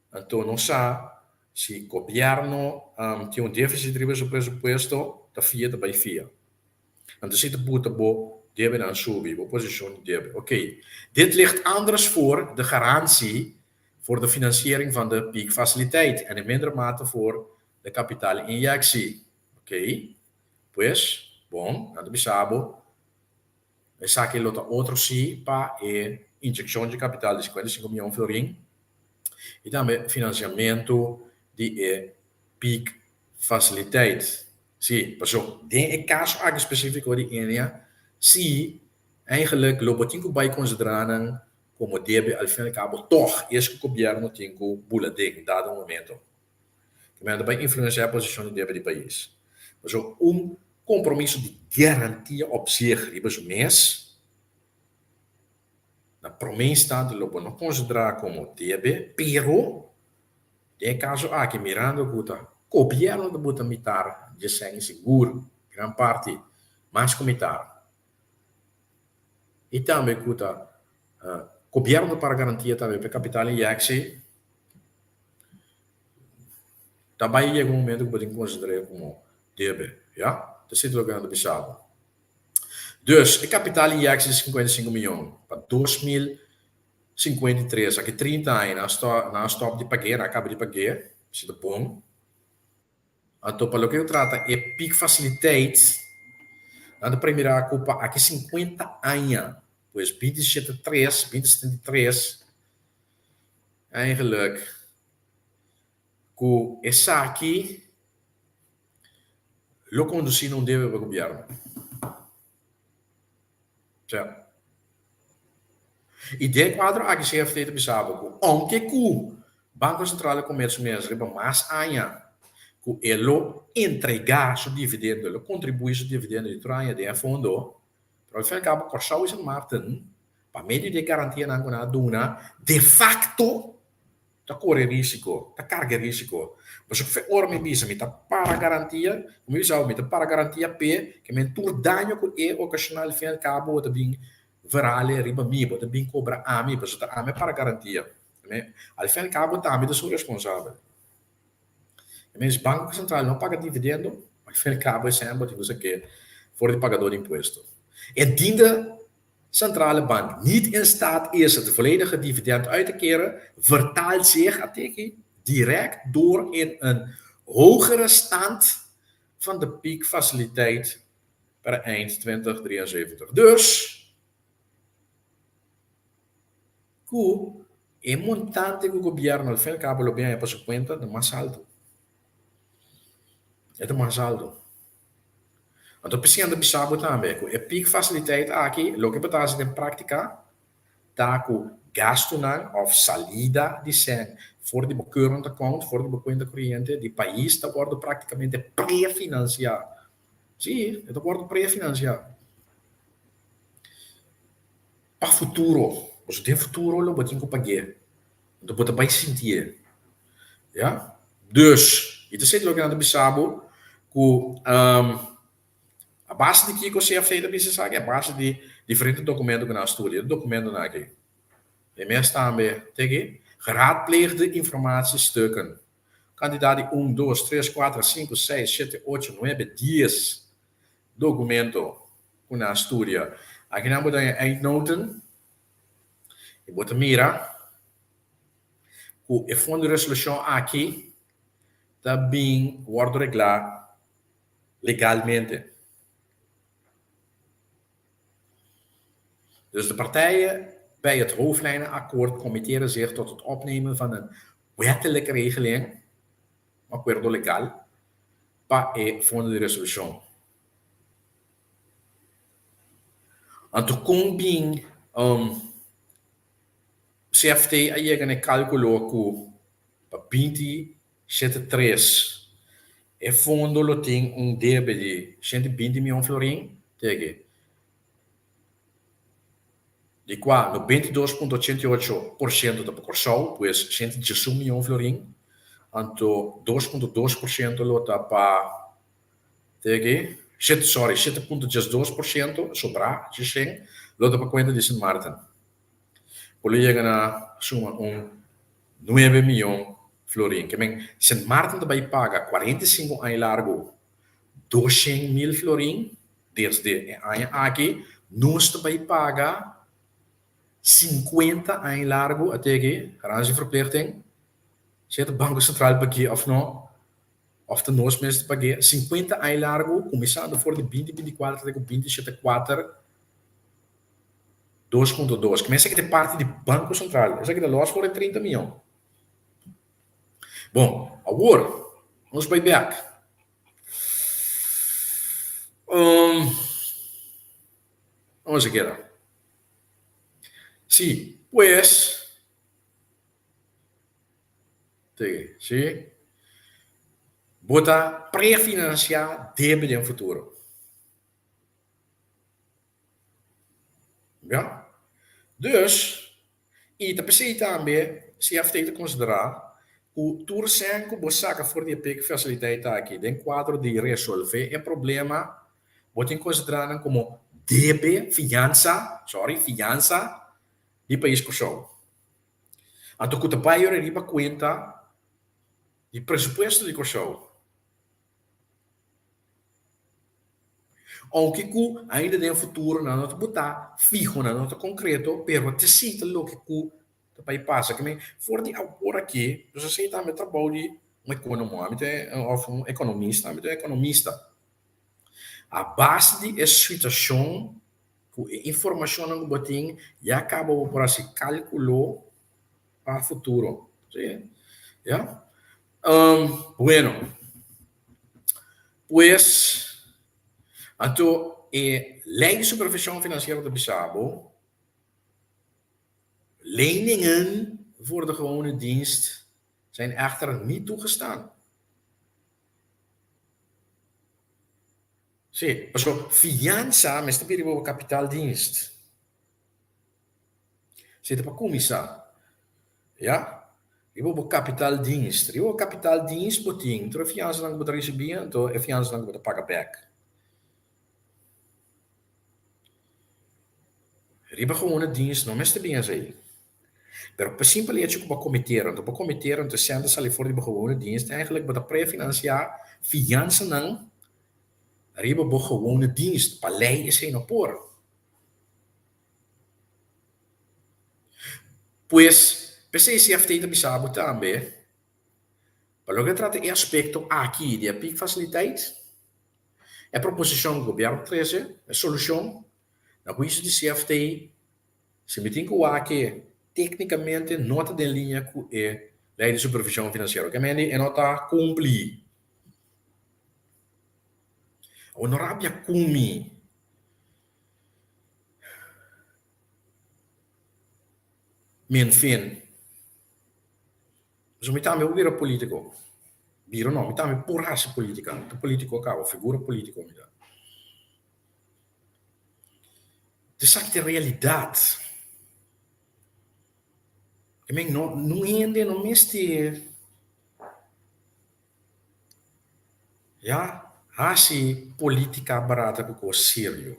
anto nos sa si gobièrnu tin un defisit riba su presupuesto, ta fia ta bai fia. Anto si ta buta bo debenan subi, bo posishon di debe. Ok, dit ligt anders voor de garantie voor de financiering van de piekfaciliteit en in mindere mate voor de kapitaalinjectie. Ok, pues, bon, nan ta bisa bo, esaki lo ta otro si pa e inyeccion dje kapital di 55 miyon florin i tambe financiamento di e piekfaciliteit. Sí, paso den e kaso aki spesífiko di Enia, sí, eigenlijk lo bo tin ku bai konsiderá nan komo debe al fin al kabo tòg es ku gobièrnu tin ku bula den dado momento. Ku mester bai influensiá e posishon di debe di pais. Paso un kompromiso di garantia op zich riba su mes, na promé instante lo bo no konsiderá komo debe, pero Den e kaso aki mirando ku ta gobièrnu ta buta mitar dje sèn sigur, gran parti, mas ku mitar. I tambe ku ta gobièrnu ta para garantia tambe pa e kapital inyèksi, ta bai yega un momento ku bo tin ku konsider'é komo debe, ya. Ta esei loke nan ta bisa bo. Dus, e kapital inyèksi di 55 mion pa 2053, aki 30 aña, nan a stòp, nan a stòp di pag'é, nan a kaba di pag'é, si ta bon. Anto pa loke ta trata e piekfaciliteit, nan ta premirá ku pa aki 50 aña, pues 2073, 2073, eigenlijk ku esaki lo kondusí na un debe pa gobièrnu. Sea. I den e kuadro aki CFT ta bisa bo ku ounke ku Banko Sentral a komer su mes riba mas aña ku e lo entregá su dividendo, e lo kontribuí su dividendo di tur aña den e fondo, pero al fin al kabo Kòrsou i Sint Maarten pa medio di e garantianan ku nan a duna de fakto ta kore risiko, ta karga risiko. Pasobra fe ora mi bisa mi ta para garantia, ku mi bisa mi ta para garantia p'e, ke men tur daño ku e okashoná al fin al kabo bo ta bin verhale riba mi, bo ta bin kobra ami, pasobra ta ami a para garantia. Al fin al cabo tambe ta su responsabel. E mes Banco Central no paga dividendo, al fin al cabo esei bo tin ku sak'é for di pagadó di impuesto. Indien de Centrale Bank niet in staat is het volledige dividend uit te keren, vertaalt zich ateki direct door in een hogere stand van de piekfaciliteit per eind 2073. Dus, ku e montante ku gobièrnu al fin al kabo lo bin haña pa su kuenta ta mas altu. E ta mas altu. Anto p'esei nan ta bisa bo tambe ku e piekfaciliteit aki loke bo ta hasi den práktika ta ku gastunan òf salida di sèn for di bo current account, for di bo kuenta koriente di pais ta wòrdu práktikamente prefinansiá. Sí, e ta wòrdu prefinansiá. Pa futuro, pasobra den futuro lo bo tin ku pag'é, anto bo ta bai sintié. Ya? Dus, i ta esei loke nan ta bisa bo ku a base di kiko CFT ta bisa esaki? A base di diferente dokumento ku nan a studia. E dokumentonan aki, e mes tambe te aki, geraadpleegde informatiestukken, kantidat di un, dos, tres, kuater, sinku, seis, shete, ocho, nuebe, dies dokumento ku nan a studia. Aki nan bo ta haña eindnoten i bo ta mira ku e fondo di resolushon aki ta bin wòrdu reglá legalmente. Dus de partijen bij het hoofdlijnenakkoord committeren zich tot het opnemen van een wettelijke regeling, un akuerdo legal, pa e fondo di resolushon. Anto kon bin CFT a yega na e kalkulo ku pa binti shete tres e fondo lo tin un debe di 120 mion florin tege, di kua 92.88% ta pa Kòrsou, pues 111 mion florin, anto 2.2% lo ta pa tege, shete sorry, 7.12% sobrá dje shen lo ta pa kuenta di Sint Maarten. Por lo yega na suma un nuebe mion florin. Ke men Sint Maarten ta bai paga 45 aña largu 200,000 florin desde e aña aki. Nos ta bai paga 50 aña largu ateki garantieverplichting. Sea ta Banko Sentral pag'é òf no, òf ta nos mes ta pag'é, 50 aña largu kuminsando for di 2024 te ku 2074. 2.2. Kimen esaki ta e parti di Banko Sentral. Esaki ta los for e 30 mion. Bon, awor nos bai bek. Um, nos a keda. Si, pues, te, si, bo ta prefinanciá debe den futuro. Ya. Dus, i ta p'esei tambe CFT ta konsiderá ku tur sèn ku bo saka for di e pek fasiliteit aki den kuadro di resolvé e problema, bo tin konsiderá nan komo debe, fiansa, sorry, fiansa di pais Kòrsou. Anto ku ta bai ora riba kuenta di presupuesto di Kòrsou. Ounke ku ainda den futuro nan no ta botá fiho, nan no ta konkreto, pero ta esei ta loke ku ta bai pasa. Ke men for di awor aki, nos a esei tambe trabou di un ekonomo, ami ta òf un ekonomista, ami ta un ekonomista. A base di e situashon ku e informashonnan ku bo tin, ya kaba bo por hasi kalkulo pa futuro. Si, ya. Bueno, pues, anto e Ley di Supervision Financiero ta bisa bo, leningen voor de gewone dienst zijn echter niet toegestaan. Sí, pasobra fiansa mester bira riba bo kapitaaldienst. Si ta pa kuminsá, ya, riba bo kapitaaldienst. Riba bo kapitaaldienst bo tin tur e fiansanan ku bo ta risibí, anto e fiansanan ku bo ta paga bèk. Riba gewone dienst no mester bin esei. Pero pa simpel hecho ku bo a kometer, anto bo kometer anto e sèn ta sali for di bo gewone dienst, eigenlijk bo ta prefinansiá fiansanan riba bo gewone dienst. Pa lei esei no por. Pues, p'esei CFT ta bisa bo tambe, pa loke ta trata e aspekto aki di e piekfasiliteit, e proposishon ku gobièrnu trese, e solushon, na huisio di CFT, si mi tin ku wak e téknikamente no ta den liña ku e Lei di Supervishon Finansiero, ke mende e no ta kumpli. Awor no rabia ku mi. Mi enfin. Pasobra mi tambe por bira politico. Bira no, mi tambe por haci politica. Mi ta politico caba, figura politico mi ta. Esaki ta e realidad. I mean, no, nun hende no mester ya hasi politica barata cu cos serio.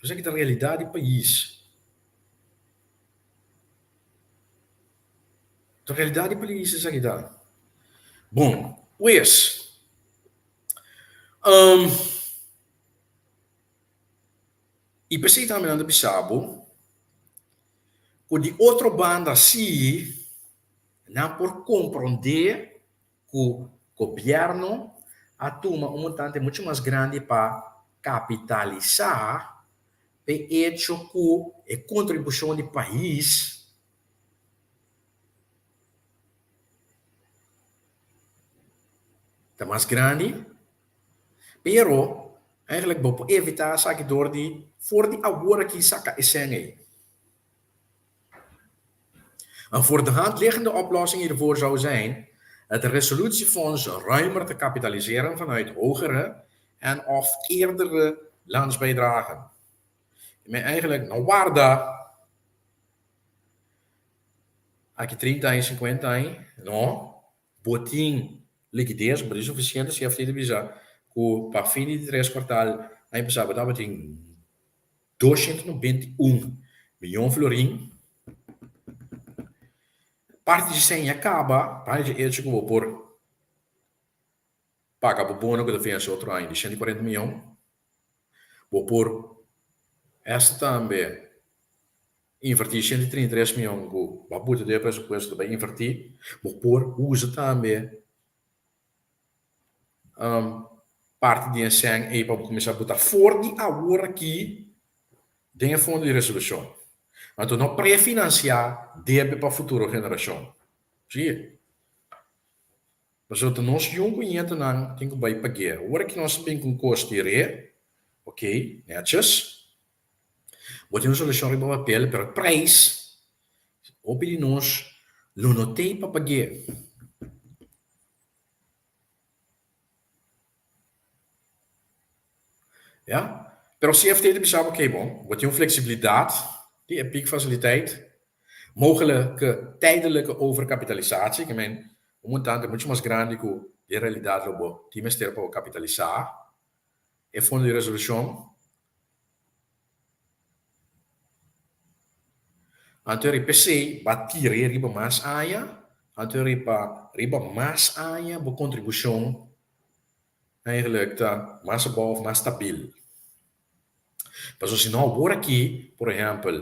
Esaki ta realidad di pais. Ta realidad di pais esaki ta. Bon, pues, y p'esey tambe nan ta bisa bo cu di otro banda si nan por comprende cu gobierno a tuma un montante mucho mas grandi pa capitalisa p'e hecho cu e contribucion di pais ta mas grandi, pero eigenlijk bo por evita esaki door di for di awor aki saca e cen ey. Een voor de hand liggende oplossing hiervoor zou zijn het resolutiefonds ruimer te kapitaliseren vanuit hogere en of eerdere landsbijdragen. Men eigenlijk no warda aki 30 aña, 50 aña, no, bo tin likides, bo tin sufisiente, CFT ta bisa ku pa fin di tres kwartal aña pasá bo tabatin 291 miyon florin. Parti di esei ya kaba, parti di echo ku bo por paga bo bono ku ta vense otro aña di 140 miyon. Bo por esta tambe invertí 133 miyon ku bo a buta den e presupuesto ta bai invertí. Bo por usa tambe parti di e sèn ei pa bo kuminsá buta for di awor aki den e fondo di resolushon. Anto no prefinansiá debe pa futuro generashon. Sí. Pasobra ta nos yun ku ñetonan tin ku bai pag'é. Awor aki nos ta bin ku un kos di re, okey, nètjes. Bo tin un solushon riba papel, pero e preis, hopi di nos lo no t'ei pa pag'é. Ya. Pero CFT ta bisa bo, oké bon, bo tin un flexibilidad di e piekfaciliteit, mogelijke tijdelijke overkapitalisatie, ke men un montante mucho mas grandi ku den realidad lo bo tin mester pa bo kapitalisa e fondo di resolushon. Anto riba esei bo a tir'é riba mas aña, anto riba riba mas aña bo kontribushon eigenlijk ta mas abou of mas stabil. Pasobra si no awor aki, por ehèmpel,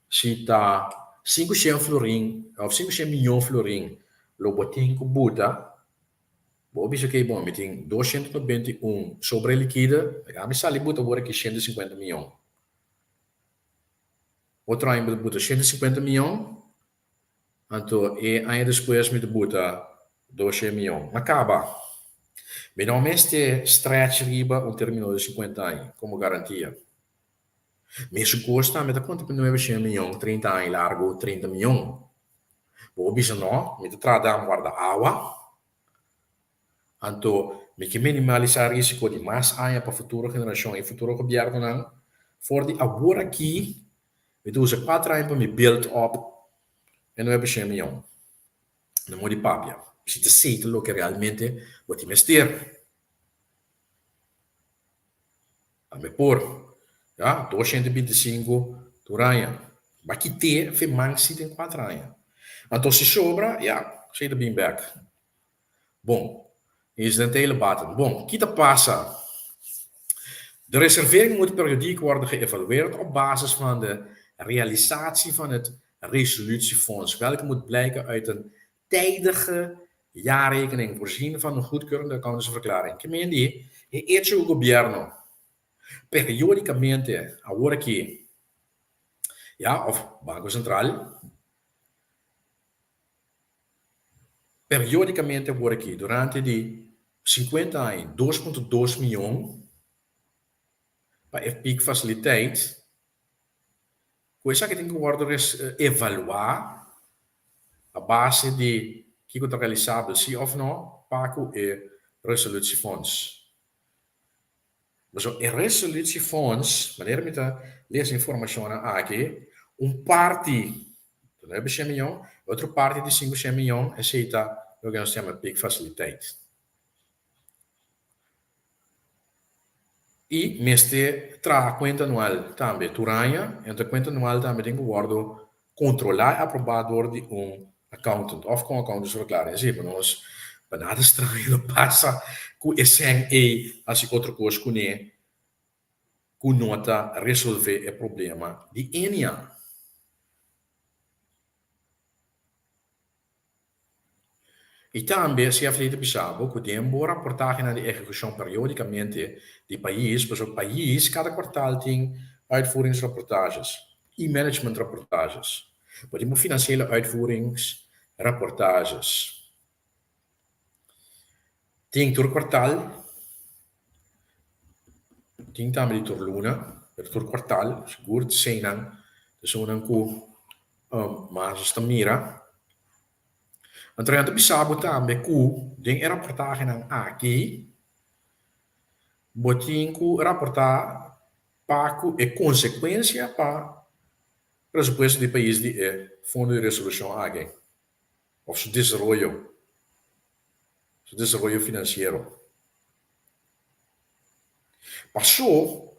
si ta 500 florin òf 500 miyon florin lo bo tin ku buta, Bo a bisa kei bon, mi tin 291 sobre likide, laga mi sali buta awor aki 150 miyon. Otro aña mi ta buta 150 miyon, anto e aña despues mi ta buta 200 miyon. M'a kaba. Mi no mester stretch riba un termino di 50 aña komo garantia. Mesun kos tambe ta konta pa 900 miyon, 30 aña largu, 30 miyon. Bo a bisa no, mi ta traha dam warda awa, Anto mi ke minimalisá risiko di mas aña pa futuro generashon i futuro gobièrnunan. For di awor aki mi ta usa kuater aña pa mi build up e nuebe shen mion. Na modo di papia, si ta esei ta loke realmente bo tin mester. Tambe por, ya, 225 tur aña. Ba kit'é fe man si den kuater aña. Anto si sobra, ya, esei ta bin bek. Bon, incidentele baten. Bon, ki ta pasa? De reservering moet periodiek worden geëvalueerd op basis van de realisatie van het resolutiefonds, welke moet blijken uit een tijdige jaarrekening, voorzien van een goedkeurende accountantsverklaring. Ke men di e echo ku gobierno periodicamente awor aki, ya, of Banco Central, Periodicamente awor aki durante di 50 aña 2.2 miyon pa e piekfaciliteit ku esaki tin ku wòrdu evaluá a base di kiko ta realisabel si òf no pa ku e resolutiefonds. Pasobra e resolutiefonds, manera mi ta lesa informashonnan aki, un parti ta nuebe shen miyon, e otro parti di sinku shen miyon, esei ta loke nos ta yama piekfasiliteit. I mester traha kuenta anual tambe tur aña, enton kuenta anual tambe tin ku wòrdu kontrolá i aprobá dor di un accountant òf ku un accountantsverklaring. Esei pa nos pa nada straño no pasa ku e sèn ei hasi otro kos kuné ku no ta resolvé e problema di Enia. I tambe CFD ta bisa bo ku den bo raportahenan di ehekushon periodikamente di pais, pasobra pais kada kwartal tin uitvoeringsrapportages i managementrapportages. Bo tin bo finansiële uitvoeringsrapportages. Tin tur kwartal, tin tambe di tur luna, pero tur kwartal sigur eseinan ta esunnan ku mas nos ta mira. Anto nan ta bisa bo tambe ku den e raportahenan aki bo tin ku raportá pa ku e konsekuensia pa presupuesto di pais di e fondo di resolushon aki òf su desaroyo, su desaroyo finansiero. Pasó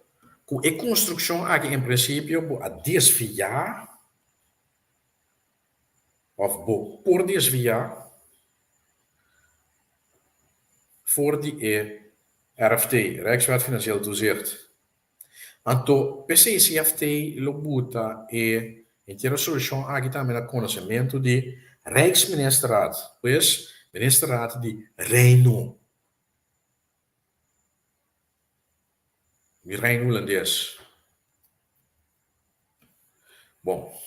ku e konstrukshon aki en prinsipio bo a desviá. Of bo por desviá for di e RFT, Rijkswet Financieel Toezicht. Anto p'esei CFT lo buta e henter solushon aki tambe na konosementu di Rijksministerraad, pues Ministerraad di Reino, di Reino Hulandes. Bon.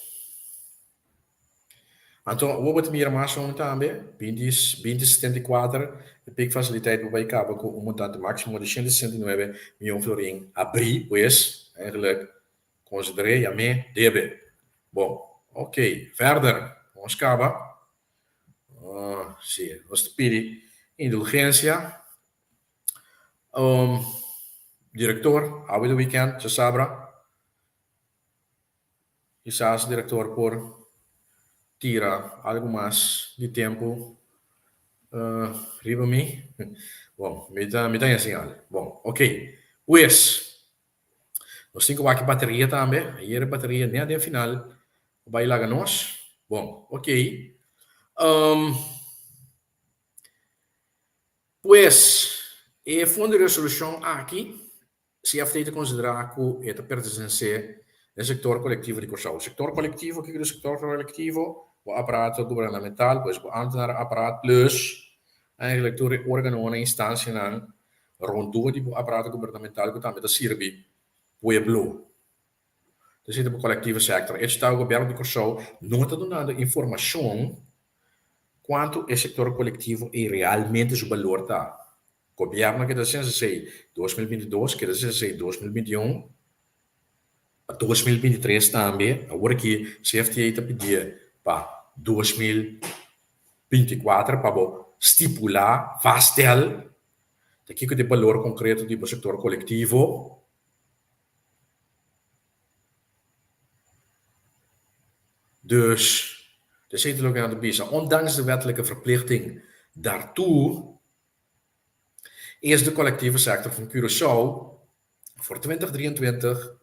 Anto awor bo ta mira mas un tambe, binti binti setenta i kuater, e piekfasiliteit por bai kaba ku un montante máksimo di 169 mion florin abrí, pues, eigenlijk konsider'é yam'é debe. Bon, ok, verder, nos kaba. Si, nos ta pidi indulgensia. Direktor, awe di wikènt, djasabra, kisas direktor por tira algu mas di tempu riba mi. Bon, mi ta mi ta haña señal. Bon, ok. Pues, nos tin ku wak e bateria tambe. Ayer e bateria nèt den final a bai laga nos. Bon, ok. Pues, e fondo di resolushon aki, CFT ta konsiderá ku e ta pertenesé na e sektor kolektivo di Kòrsou. Sektor kolektivo, kiko ta sektor kolektivo? Bo aparato gubernamental, pues bo ámtenarenapparaat plus eigenlijk tur e órganonan, instansianan rondó di bo aparato gubernamental ku tambe ta sirbi pueblo. Ta sinti bo kolektivo sektor. Echo ta ku gobièrnu di Kòrsou no ta dunando informashon kuantu e sektor kolektivo ei realmente su balor ta. Gobièrnu a keda sinsa esei 2022, keda sinsa esei 2021, pa 2023 tambe. Awor aki CFTA ta pidié pa 2024 pa bo stipulá, vaststel, ta kiko ta e balor konkreto di bo sektor kolektivo. Dus, esei ta loke nan ta bisa, ondanks de wettelijke verplichting daartoe, is de collectieve sector van Curaçao voor 2023,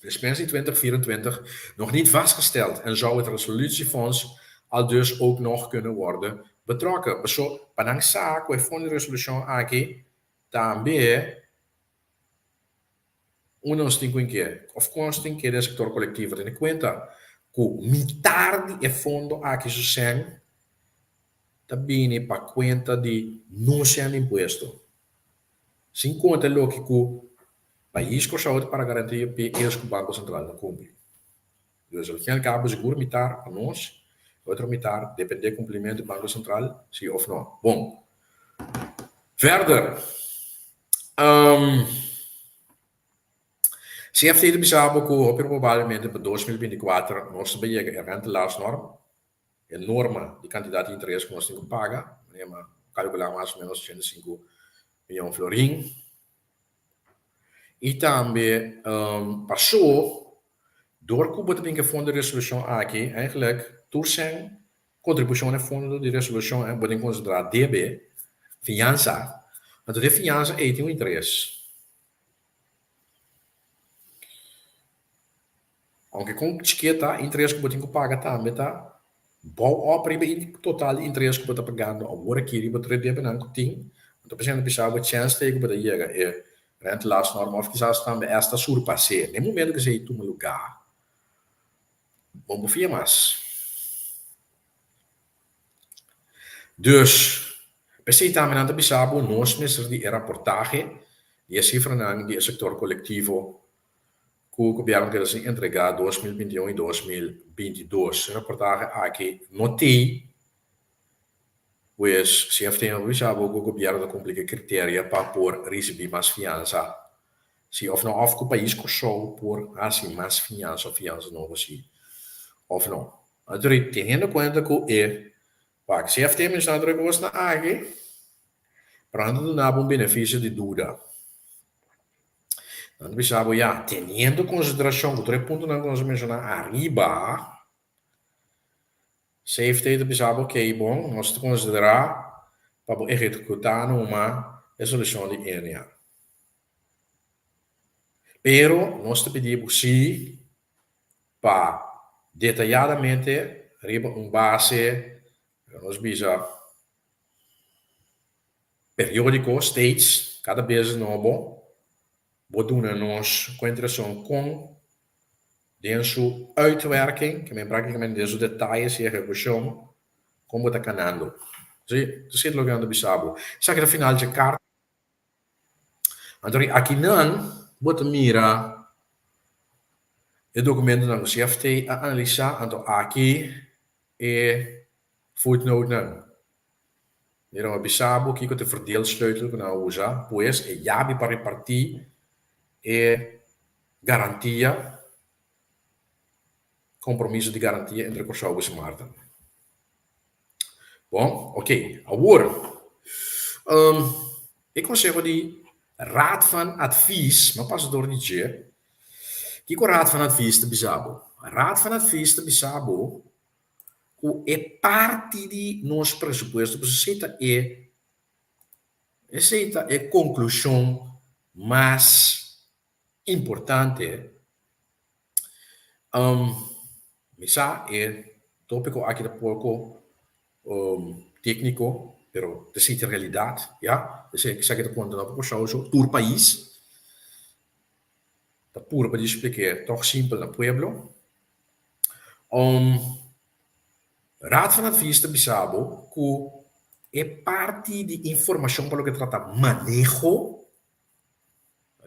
dispensie 2024, nog niet vastgesteld en zou het resolutiefonds aldus ook nog kunnen worden betrokken. Paso pa nan sa ku e fondo di resolushon aki tambe unda nos tin ku inke òf kon nos tin ke den sektor kolektivo. Tene kuenta ku mitar di e fondo aki su sèn ta bini pa kuenta di nos sèn di impuesto. Sin konta loke ku pais Kòrsou ta para garantia p'e es ku Banko Sentral no kumpli. Dus al fin al kabo sigur mitar pa nos, e otro mitar depende kumplimentu di Banko Sentral si òf no. Bon. Verder, CFT ta bisa bo ku hopi probablemente pa 2024 nos ta bai yega e rentelaarsnorm, e norma di kantidat di interes ku nos tin ku paga, manera mi a kalkulá mas o ménos 85 mion florin. I tambe pasó dor ku bo ta bin ku e fondo di resolushon aki, eigenlijk tur sèn kontribushon na e fondo di resolushon bo tin konsiderá debe, fiansa, anto e fiansa ei tin un interes. Aunke kon chikit ta, interes ku bo tin ku paga tambe ta bou op riba e total di interes ku bo ta pagando awor aki riba tur e debenan ku tin. Bo ta pensando bisa bo chèns ta ei ku bo ta yega e rentelaarsnorm òf kisas tambe esta surpas'é. Na e momento ku esei tuma lugá, bo no por fia mas. Dus, p'esei tambe nan ta bisa bo nos mester di e raportahe di e sifranan di e sektor kolektivo ku gobièrnu keda sin entregá 2021 i 2022. E raportahe aki no tei, pues CFT no ta bisa bo ku gobièrnu ta kumpli ku e kriteria pa por risibí mas fiansa si òf no òf ku pais Kòrsou por hasi mas fiansa òf fiansa nobo si òf no. Anto teniendo kuenta ku e wak CFT menshoná tur e kosnan aki, pero nan ta duna bo un benefisio di duda. Nan ta bisa bo ya, teniendo konsiderashon ku tur e puntonan ku nos a menshoná ariba, CFT ta bisa bo, okey, bon, nos ta konsiderá pa bo ehekutá numa e solushon di Enea. Pero nos ta pidi bo si pa detayadamente riba un base, nos bisa, periódiko, steeds, kada bes di nobo, bo duna nos kuentrason kon den su uitwerking, ke men práktikamente den su detayes i ehekushon, kon bo ta kanando. Sí, ta esei loke nan ta bisa bo. Esaki ta final dje karta. Anto di akinan bo ta mira e dokumentonan ku CFT a analisá, anto aki e footnotenan. Mira, mi a bisa bo kiko ta e verdeelsleutel ku nan a usa, pues e yabi pa repartí e garantia, kompromiso di garantia entre Kòrsou ku Sint Maarten. Bon, oké, awor e konseho di Raad van Advies, mi a pasa dor di dje, kiko Raad van Advies ta bisa bo? Raad van Advies ta bisa bo ku e parti di nos presupuesto, pasobra esei ta e esei ta e konklushon mas importante. Mi sa e tópiko aki ta poko tékniko, pero esei ta e realidat, ya. Esei esaki ta konta no pa Kòrsou so, tur pais ta purba di splik'é tòg simpel na pueblo. Raad van Advies ta bisa bo ku e parti di informashon pa loke ta trata maneho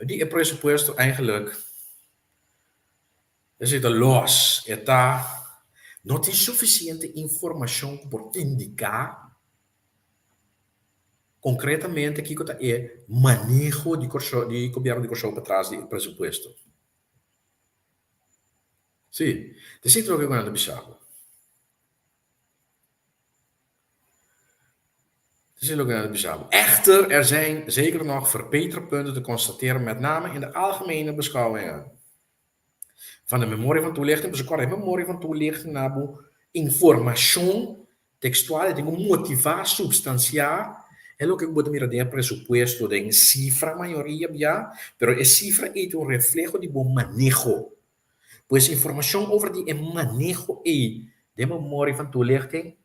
di e presupuesto eigenlijk esei ta los, e ta no tin sufisiente informashon ku por indiká konkretamente kiko ta e maneho di Kòrsou di gobièrnu di Kòrsou patras di e presupuesto. Sí, ta esei loke ku nan ta bisa bo. Ta esei loke nan ta bisa bo. Echter, er zijn zeker nog verbeterpunten te constateren, met name in de algemene beschouwingen van de memorie van toelichting. Pasobra kòrda e memorie van toelichting na bo informashon tekstual, e tin ku motivá, supstansiá e loke ku bo ta mira den e presupuesto, den sifra mayoria bia, pero e sifra ei ta un refleho di bo maneho. Pues informashon over di e maneho ei. Den memoria van toelichting?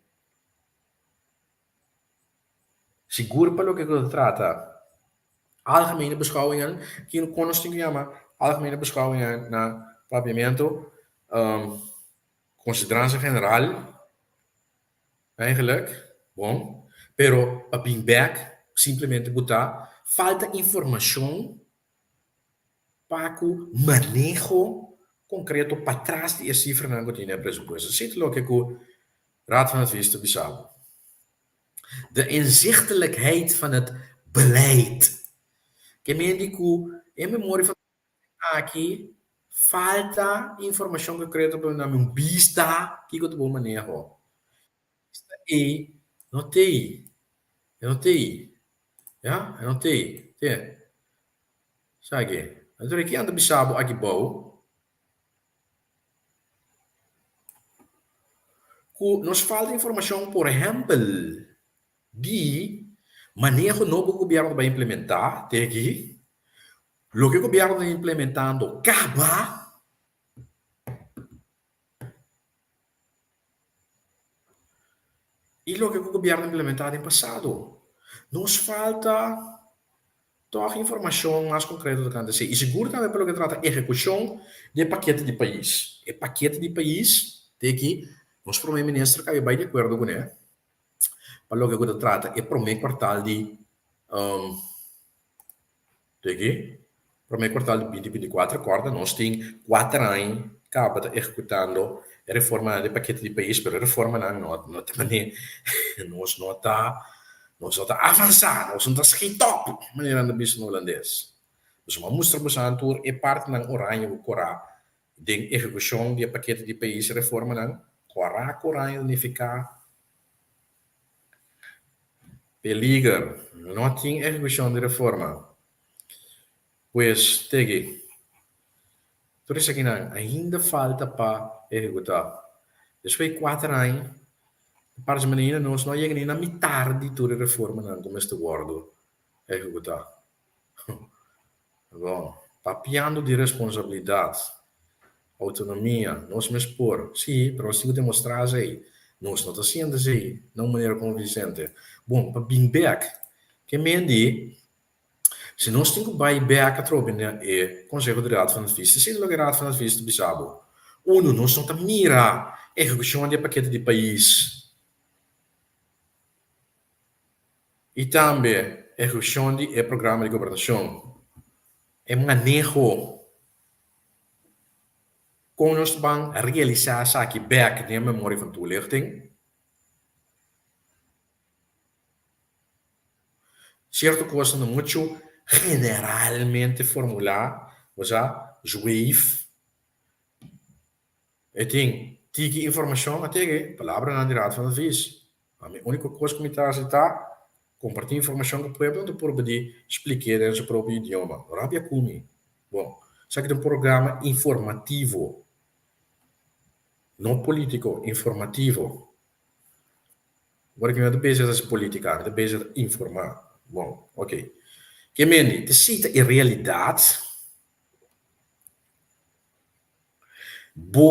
Sigur pa loke ku ta trata algemene beschouwingen, ki kon nos tin ku yama algemene beschouwingen na Papiamentu? Konsideransia general, eigenlijk, bon, pero pa bin bek simplemente bo ta falta informashon pa ku maneho konkreto patras di e sifranan ku tin den e presupuesto. Esei ta loke ku Raad van Advies ta bisa bo. De inzichtelijkheid van het beleid. Ke men di ku e memoria van aki falta informashon konkreto pa duna mi un bista kiko ta bo maneho. Bista ei no t'ei, e no t'ei, ya, e no t'ei, te. Sa ke? Anto ki anda bisa bo aki bou? Ku nos falta informashon, por ehèmpel, di maneho nobo ku gobièrnu ta bai implementá te aki, loke gobièrnu ta implementando kaba, i loke ku gobièrnu a implementá den pasado. Nos falta tòg informashon mas konkreto tokante esei. I sigur tambe pa loke ta trata ehekushon di e pakete di pais. E pakete di pais te ki nos prome minister kabe bai di akuerdo kuné pa loke ku ta trata e prome kuartal di Te ki prome kwartal di 2024 kòrda nos tin kuater aña kaba ta ehekutando e reformanan di pakete di pais pero e reformanan no no ta manera nos no ta nos no ta avansá nos no ta schiet op manera nan ta bisa na hulandes. Pasobra mi a mustra boso tur e partinan oranje ku korá den ehekushon di e pakete di pais reformanan korá ku oranje ta nifiká Peliger, No tin ehekushon di reforma. Pues, tegi. Tur esakinan ainda falta pa ehekutá. Despues di kuater aña, ta parse manera nos no a yega ni na mitar di tur e reformanan ku mester wòrdu ehekutá. Bon, papiando di responsabilidat, outonomia, nos mes por, sí, pero nos tin ku demostrá esei. Nos no ta siente esei na un manera konvinsente. Bon, pa bin bèk, ke men di, si nos tin ku bai bèk atrobe na e Konseho di Raad van Advies, esei ta loke Raad van Advies ta bisa bo. Unu, nos no ta mira ehekushon di e pakete di pais. I tambe ehekushon di e programa di gobernashon, e maneho kon nos ta ban realisá esaki bèk den e memoria van toelichting. Sierto kosnan ta muchu generalmente formulá, osea, zweef. E tin tiki informashon a tege palabranan di Raad van Advies. Ami úniko kos ku mi ta hasi ta kompartí informashon ku pueblo anto purba di splik'é den su propio idioma. No rabia ku mi. Bon, esaki ta un programa informativo, no polítiko, informativo. Ora ku mi no ta bezig ta hasi polítika, mi ta bezig ta informá. Bon, oke. Ke mende, ta sita e realidat. Bo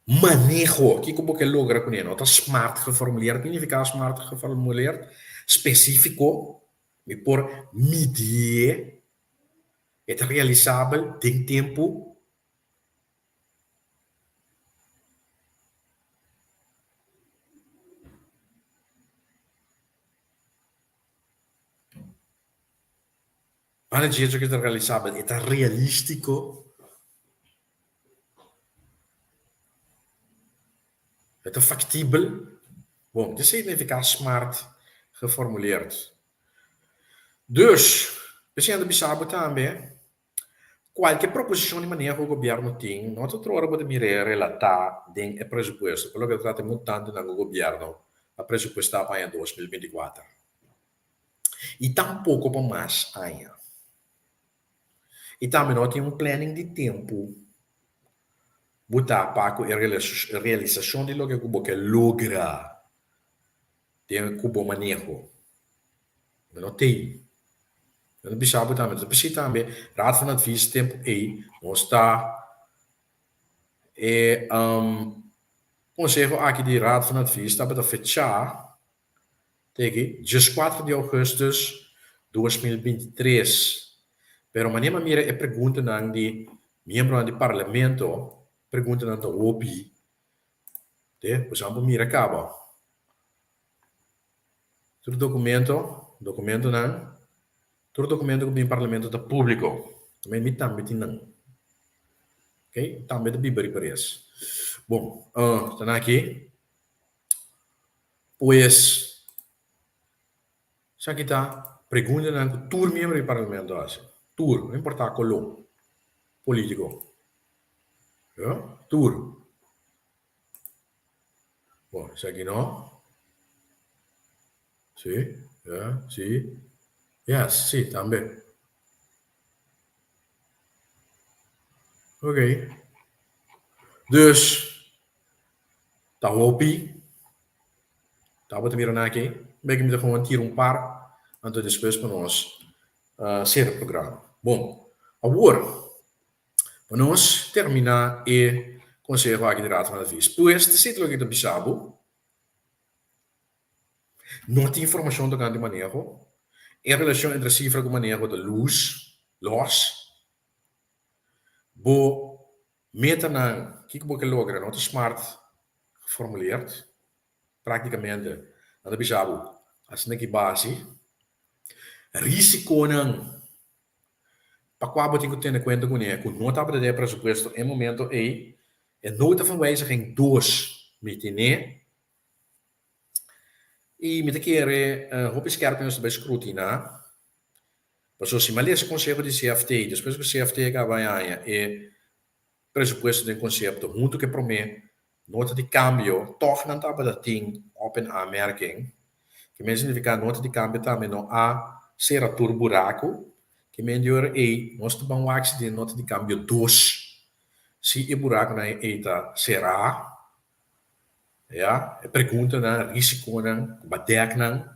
maneho, kiko bo ke logra kuné? No ta smart geformuleerd. Ki nifiká smart geformuleerd? Spesífiko, mi por midié, e ta realisabel den tempu. Banda dje esaki ta realisabel, e ta realístiko. E ta faktibel. Bon, dit significa smart geformuleerd. Dus, p'esei nan ta bisa bo tambe, kualke proposishon di maneho ku gobièrnu tin, no ta otro ora bo ta mir'é relatá den e presupuesto, pa loke ta trata e montantenan ku gobièrnu a presupuestá pa aña 2024. I tampoko pa mas aña. I tambe no tin un planning di tempu bo ta pa ku e realisashon di loke ku bo ke logra den ku bo maneho. Bo no tei. Bo no bisa bo tambe. Ta p'esei tambe Raad van Advies tempu ei nos ta e. konseho aki di Raad van Advies tabata fechá teki 14 di ougùstùs 2023. Pero manera mi a mira e preguntanan di miembronan di parlamento, preguntanan ta hopi, te, bo sa por mira kaba. Tur documento, documentonan, tur documento cu bin Parlamento ta publico. Tambe mi tambe tin nan. Ok, tambe ta biba riba res. Bon, ta nan aki. Pues, esaki ta preguntanan cu tur miembro di Parlamento a haci. Tur, no importa color politico. Ya, tur. Bon, esaki no. Sí, ya, sí. Yes, sí, tambe. Ok. Dus, ta hopi. Tabata mira nan aki. Bek mi ta gewoon tira un par, anto despues pa nos sera programa. Bon, awor. Pa nos terminá e konseho aki di Raad van Advies, pues ta esei loke ta bisa bo, No tin informashon tokante maneho, e relashon entre sifra ku maneho ta lus, lòs, bo metanan, kiko bo ke logra, no ta smart geformuleerd, praktikamente nan ta bisa bo asina ki base, risikonan. Pa kua bo tin ku tene kuenta kuné ku no tabata den e presupuesto e momento ei, e nota van wijziging dos mi tene i mi ta kere hopi skerp nos ta bai skrutiná, pasobra si mi a lesa e konseho di CFT despues ku CFT a kaba haña e presupuesto den konsepto huntu ku e promé nota di kambio tòg nan tabata tin op en aanmerking, ke men signifiká nota di kambio tambe no a sera tur buraku, ke men di ora ei nos ta ban wak si den nota di kambio dos si e burakunan ei ta será, ya, e preguntanan, risikonan, ku badèknan.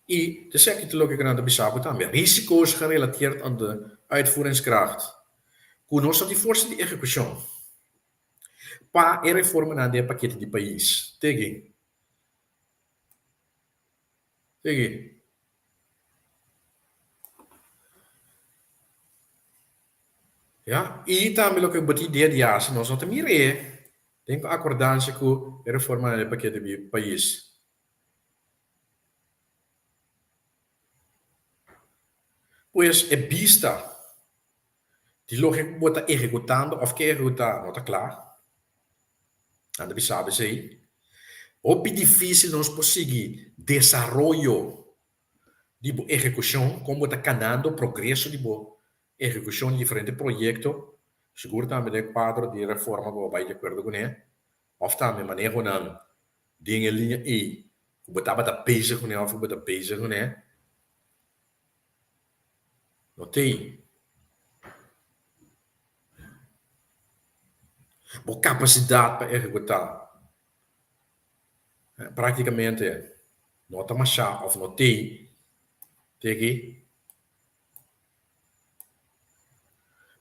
I ta esaki ta loke ku nan ta bisa bo tambe, risico's gerelateerd aan de uitvoeringskracht, ku nos ta tin forsa di ehekushon pa e reformanan den e pakete di pais. Tegi. Tegi. Ya, i tambe loke bo tin idea di hasi, nos no ta mir'é den akordansia ku e reformanan den e pakete di pais. Pues e bista di loke ku bo ta ehekutando òf ke ehekutá no ta kla. Nan ta bisa esei. Hopi difísil nos por sigui desaroyo di bo ehekushon, kon bo ta kanando progreso di bo ehekushon di diferente proyekto, sigur tambe den kuadro di reforma ku bo bai di akuerdo kuné, òf tambe manehonan Den e liña ei ku bo tabata bezig kuné òf ku bo ta bezig kuné, no t'ei. Bo kapasidat pa ehekutá práktikamente no ta mashá òf no t'ei te aki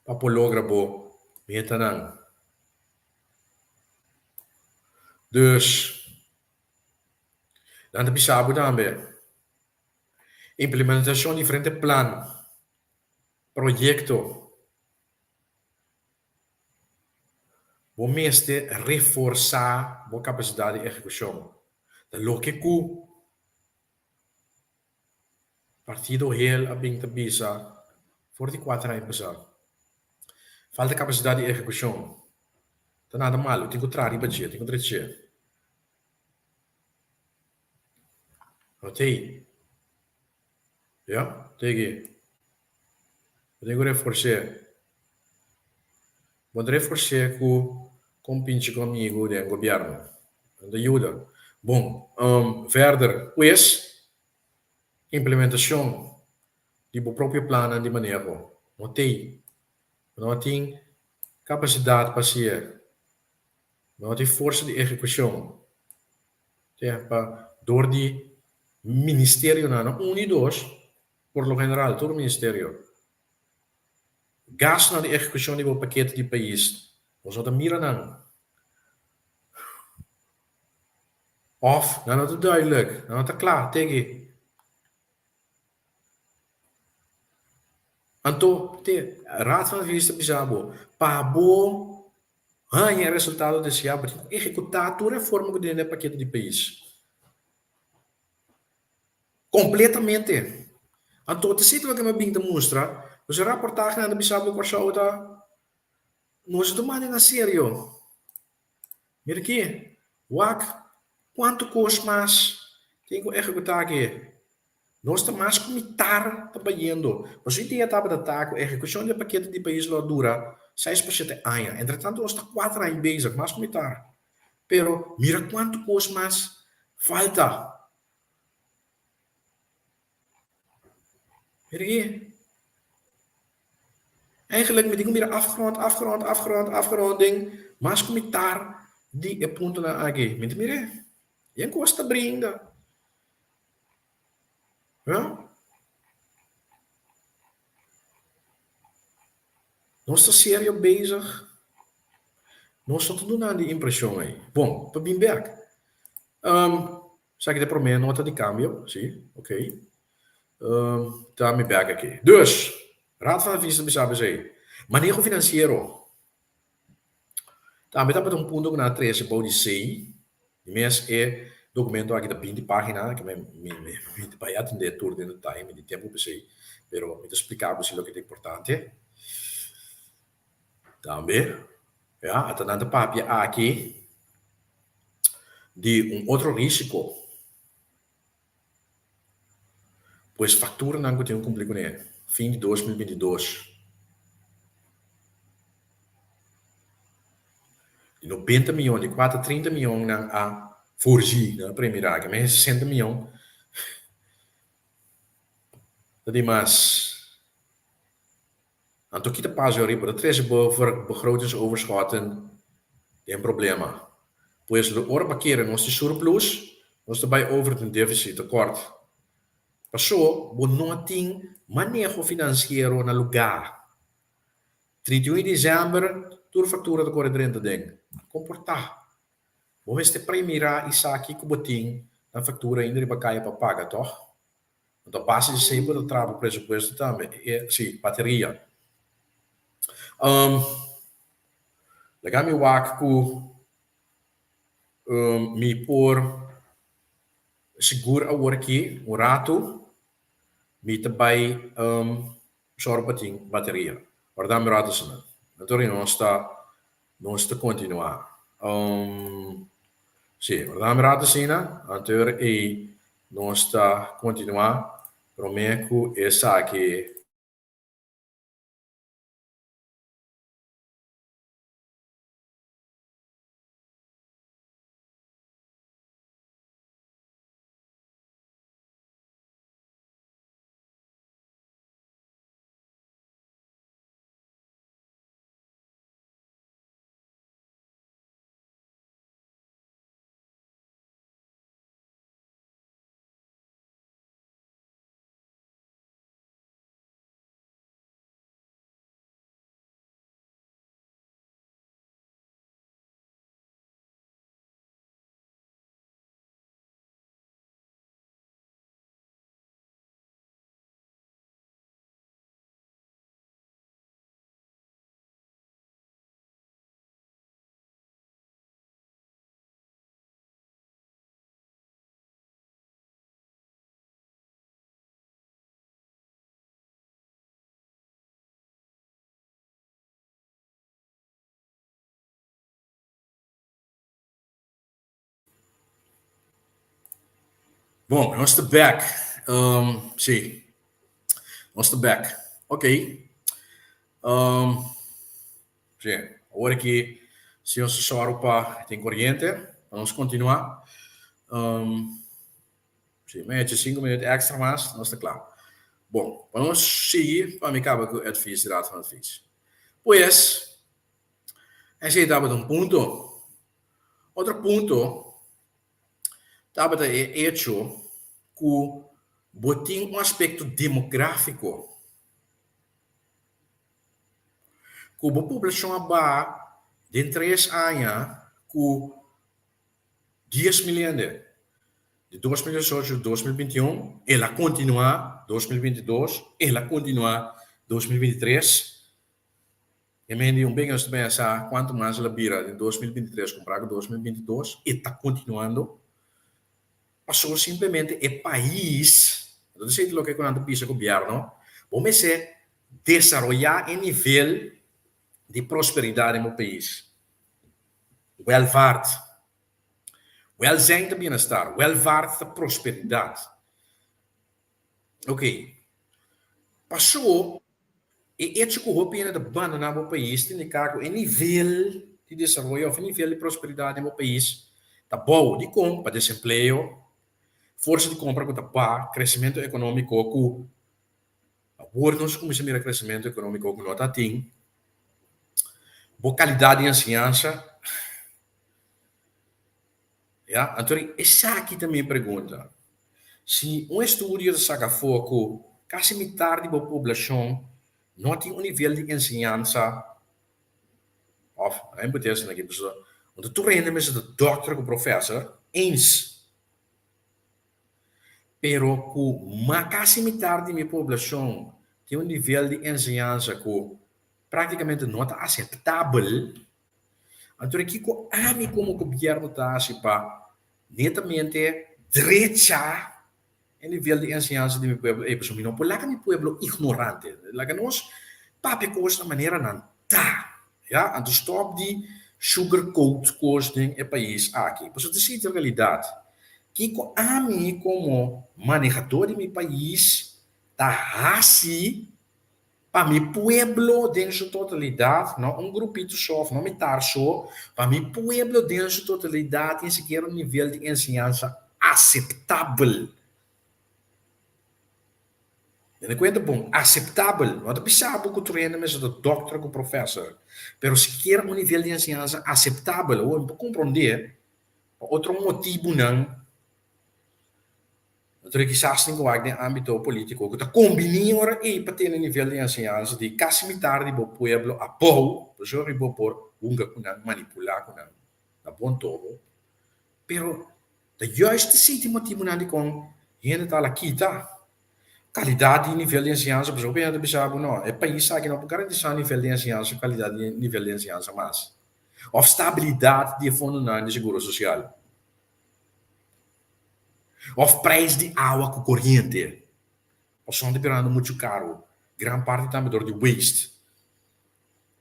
pa por logra bo metanan. Dus, nan ta bisa bo tambe, implementashon di diferente plan, proyekto, bo mester reforsá bo kapasidat di ehekushon. Ta loke ku Partido Hel a bin ta bisa for di kuater aña pasá. Falta kapasidat di ehekushon. Ta nada malu, tin ku traha riba dje, tin ku dreche. No t'ei. Ya, t'ei aki. Bo tin ku refors'é. Bo ta refors'é ku kompinchi ku amigu den gobièrnu. Nan ta yuda. Bon, verder, pues, implementashon di bo propio plannan di maneho no t'ei. Bo no tin kapasidat pa hasié. Bo no tin forsa di ehekushon. Te pa dor di ministerionan, no un ni dos, por lo general tur ministerio. Gastunan di ehekushon di bo pakete di pais. Nos no ta mira nan. Òf nan no ta duidelijk, nan no ta kla, tegi. Anto, te, Raad van Advies ta bisa bo, pa bo haña e resultado deseá, bo tin ku ehekutá tur reforma ku tin den e pakete di pais. Kompletamente. Anto, ta esei loke mi a bin ta mustra, nos e raportahenan ta bisa bo Kòrsou ta Nos ta tuma den a serio. Mira aki, wak kuantu kos mas tin ku ehekutá aki. Nos ta mas ku mitar ta bayendo. Nos idea tabata ta ku ehekushon di e pakete di pais lo a dura seis pa shete aña. Entretantu nos ta kuater aña bezig, mas ku mitar. Pero mira kuantu kos mas falta. Mira aki. Eigenlijk mi tin ku mira afgrond, afgrond, afgrond, afgrond den mas ku mitar di e puntonan aki. Mi ta mir'é. Yen kos ta brinda. Ja. Nos ta serio bezig. Nos no ta duna di impreshon ei. Bon, pa bin bek. Um, esaki ta e promé nota di kambio, si, ok. Ta mi bek aki. Dus, Raad van Advies ta bisa esei. Maneho finansiero tambe tabata un punto ku nan a trese bou di sei. Di mes e dokumento aki ta binti pagina, ke mi mi ta bai atendé tur den detaye, mi tin tempu pa esei, pero mi ta splika bo si loke ta importante. Tambe, ya, ata nan ta papia aki di un otro risiko. Pues fakturanan ku tin ku kumpli kuné fin di 2022 di 90 mion di kua ta 30 mion nan a voorzí, nan a premirá ke men 60 mion ta di mas. Anto kita paso ariba ta trese bo begrotingsoverschotten den problema. Pues lo ora pa kere nos tin surplus, nos ta bai over den deficit, tekort. Paso bo no tin maneho financiero na luga. 31 di december tur factura ta kore drenta den. Comporta. Bo mester premira y sa kico bo tin na factura ainda riba caya pa paga, toch? Anto a base di esei bo ta traha bo presupuesto tambe. E, si, bateria. Um, laga mi wak ku um, mi por sigur awor aki un ratu mi ta bai um, sòru pa tin bateria. Warda mi ratu asina. Anto nos ta Nos ta kontinuá. Um, sí, warda un rato asina, anto ei nos ta kontinuá promé ku esaki. Bon, nos ta bek. Um, sí. Nos ta bek. Ok. Um, sí. Awor aki, si nos ta sòru pa tin koriente, pa nos kontinuá. Um, sí, mi a hecha sinku minuut èkstra mas, nos ta kla. Bon, pa nos sigui, pa mi kaba ku e advies di Raad van Advies. Pues, esei tabata un punto. Otro punto tabata e echo ku bo tin un aspekto demográfiko, ku bo poblashon a baha Den tres aña ku 10.000 hende. Di 2018 2021, el a kontinuá 2022, el a kontinuá 2023. E men di un bek nos ta pensa kuantu mas el a bira den 2023 kompará ku 2022, e ta kontinuando. Pasobra simplemente e pais, no ta esei loke ku nan ta bisa gobièrnu, bo mester desaroyá e nivel di prosperidat den bo pais. Welvaart. Welzijn ta bienestar, welvaart ta prosperidat. Ok. Paso e echo ku hopi hende ta bandoná bo pais ta indiká ku e nivel di desaroyo òf e nivel di prosperidat den bo pais ta bou. Dikon? Pa desempleo, forsa di kompra ku ta baha, kresementu ekonómiko ku awor nos a kuminsá mira kresementu ekonómiko ku no ta tin, bo kalidat di enseñansa. Ya, anto esaki ta mi pregunta. Si un estudio ta saka afó ku kasi mitar di bo poblashon no tin un nivel di enseñansa òf a mi put'e esaki pasobra no ta tur hende mester ta dòkter ku profèser eens. Pero ku kasi mitar di mi poblashon tin un nivel di enseñansa ku práktikamente no ta aseptabel. Anto kiko ami komo gobièrnu ta hasi pa netamente drecha e nivel di enseñansa di mi pueblo? Ey, pasobra mi no por laga mi pueblo ignorante. Laga nos papia kos na manera nan ta. Ya, anto stòp di sugarcoat kos den e pais aki. Pasobra ta esei ta realidat. Kiko ami komo manehadó di mi pais ta hasi Pa mi pueblo den su totalidat, no un grupito so of no mitar so, pa mi pueblo den su totalidat tin sikiera un nivel di enseñansa aseptabel. Tene kuenta bon, aseptabel. No ta bisa bo ku tur hende mester ta dòkter ku profèser, pero sikiera un nivel di enseñansa aseptabel. Awor mi por komprondé pa otro motibunan. Anto kisas tin ku wak den ámbito polítiko ku ta kombiní ora ei pa tene nivel di enseñansa di kasi mitar di bo pueblo abou, pasobra bo por hunga ku nan, manipulá ku nan na bon tobo. Pero ta juist esei tin motibunan dikon hende ta ala kita kalidat di nivel di enseñansa, pasobra hopi hende ta bisa bo no, e pais aki no por garantisá nivel di enseñansa, kalidat di nivel di enseñansa mas òf stabilidat di e fondonan di seguro sosial. Of prijs di awa ku koriente. Pasobra ta birando muchu karu. Gran parti tambe dor di waste.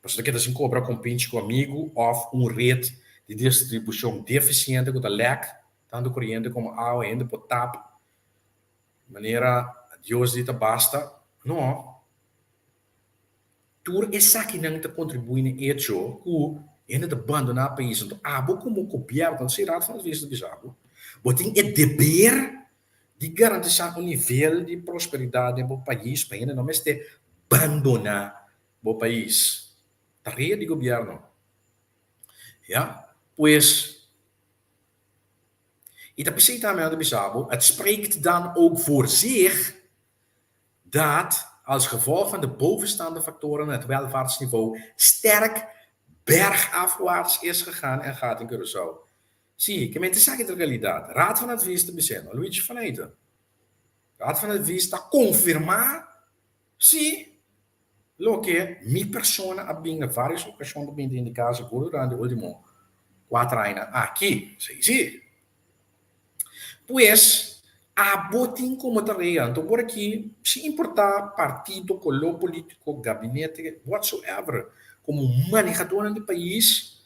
Pasobra ta keda sin kobra kompinchi ku amigu of un ret di distribushon defisiente ku ta lèk tantu koriente komo awa. Hende por tap manera Dios di ta basta. No. Tur esakinan ta kontribuí na e echo ku hende ta bandoná pais. Anto abo komo gobièrnu, anto si Raad van Advies ta bisa bo, bo tin e deber di garantisá un nivel di prosperidat den bo pais pa hende no mester bandoná bo pais. Tarea di gobièrnu. Ya, pues i ta p'esei tambe nan ta bisa bo, het spreekt dan ook voor zich dat als gevolg van de bovenstaande factoren het welvaartsniveau sterk bergafwaarts is gegaan en gaat in Curaçao. Sí, ke men ta esaki ta realidat. Raad van Advies ta bis'é, no Luigi van Eijden. Raad van Advies ta konfirmá sí loke mi persona a bin na vários okashon ta bin ta indiká sigur durante último kuater añanan aki. Sí, sí. Pues, abo tin komo tarea, anto por aki, sin importá partido, koló polítiko, gabinete, whatsoever, komo manehadónan di pais,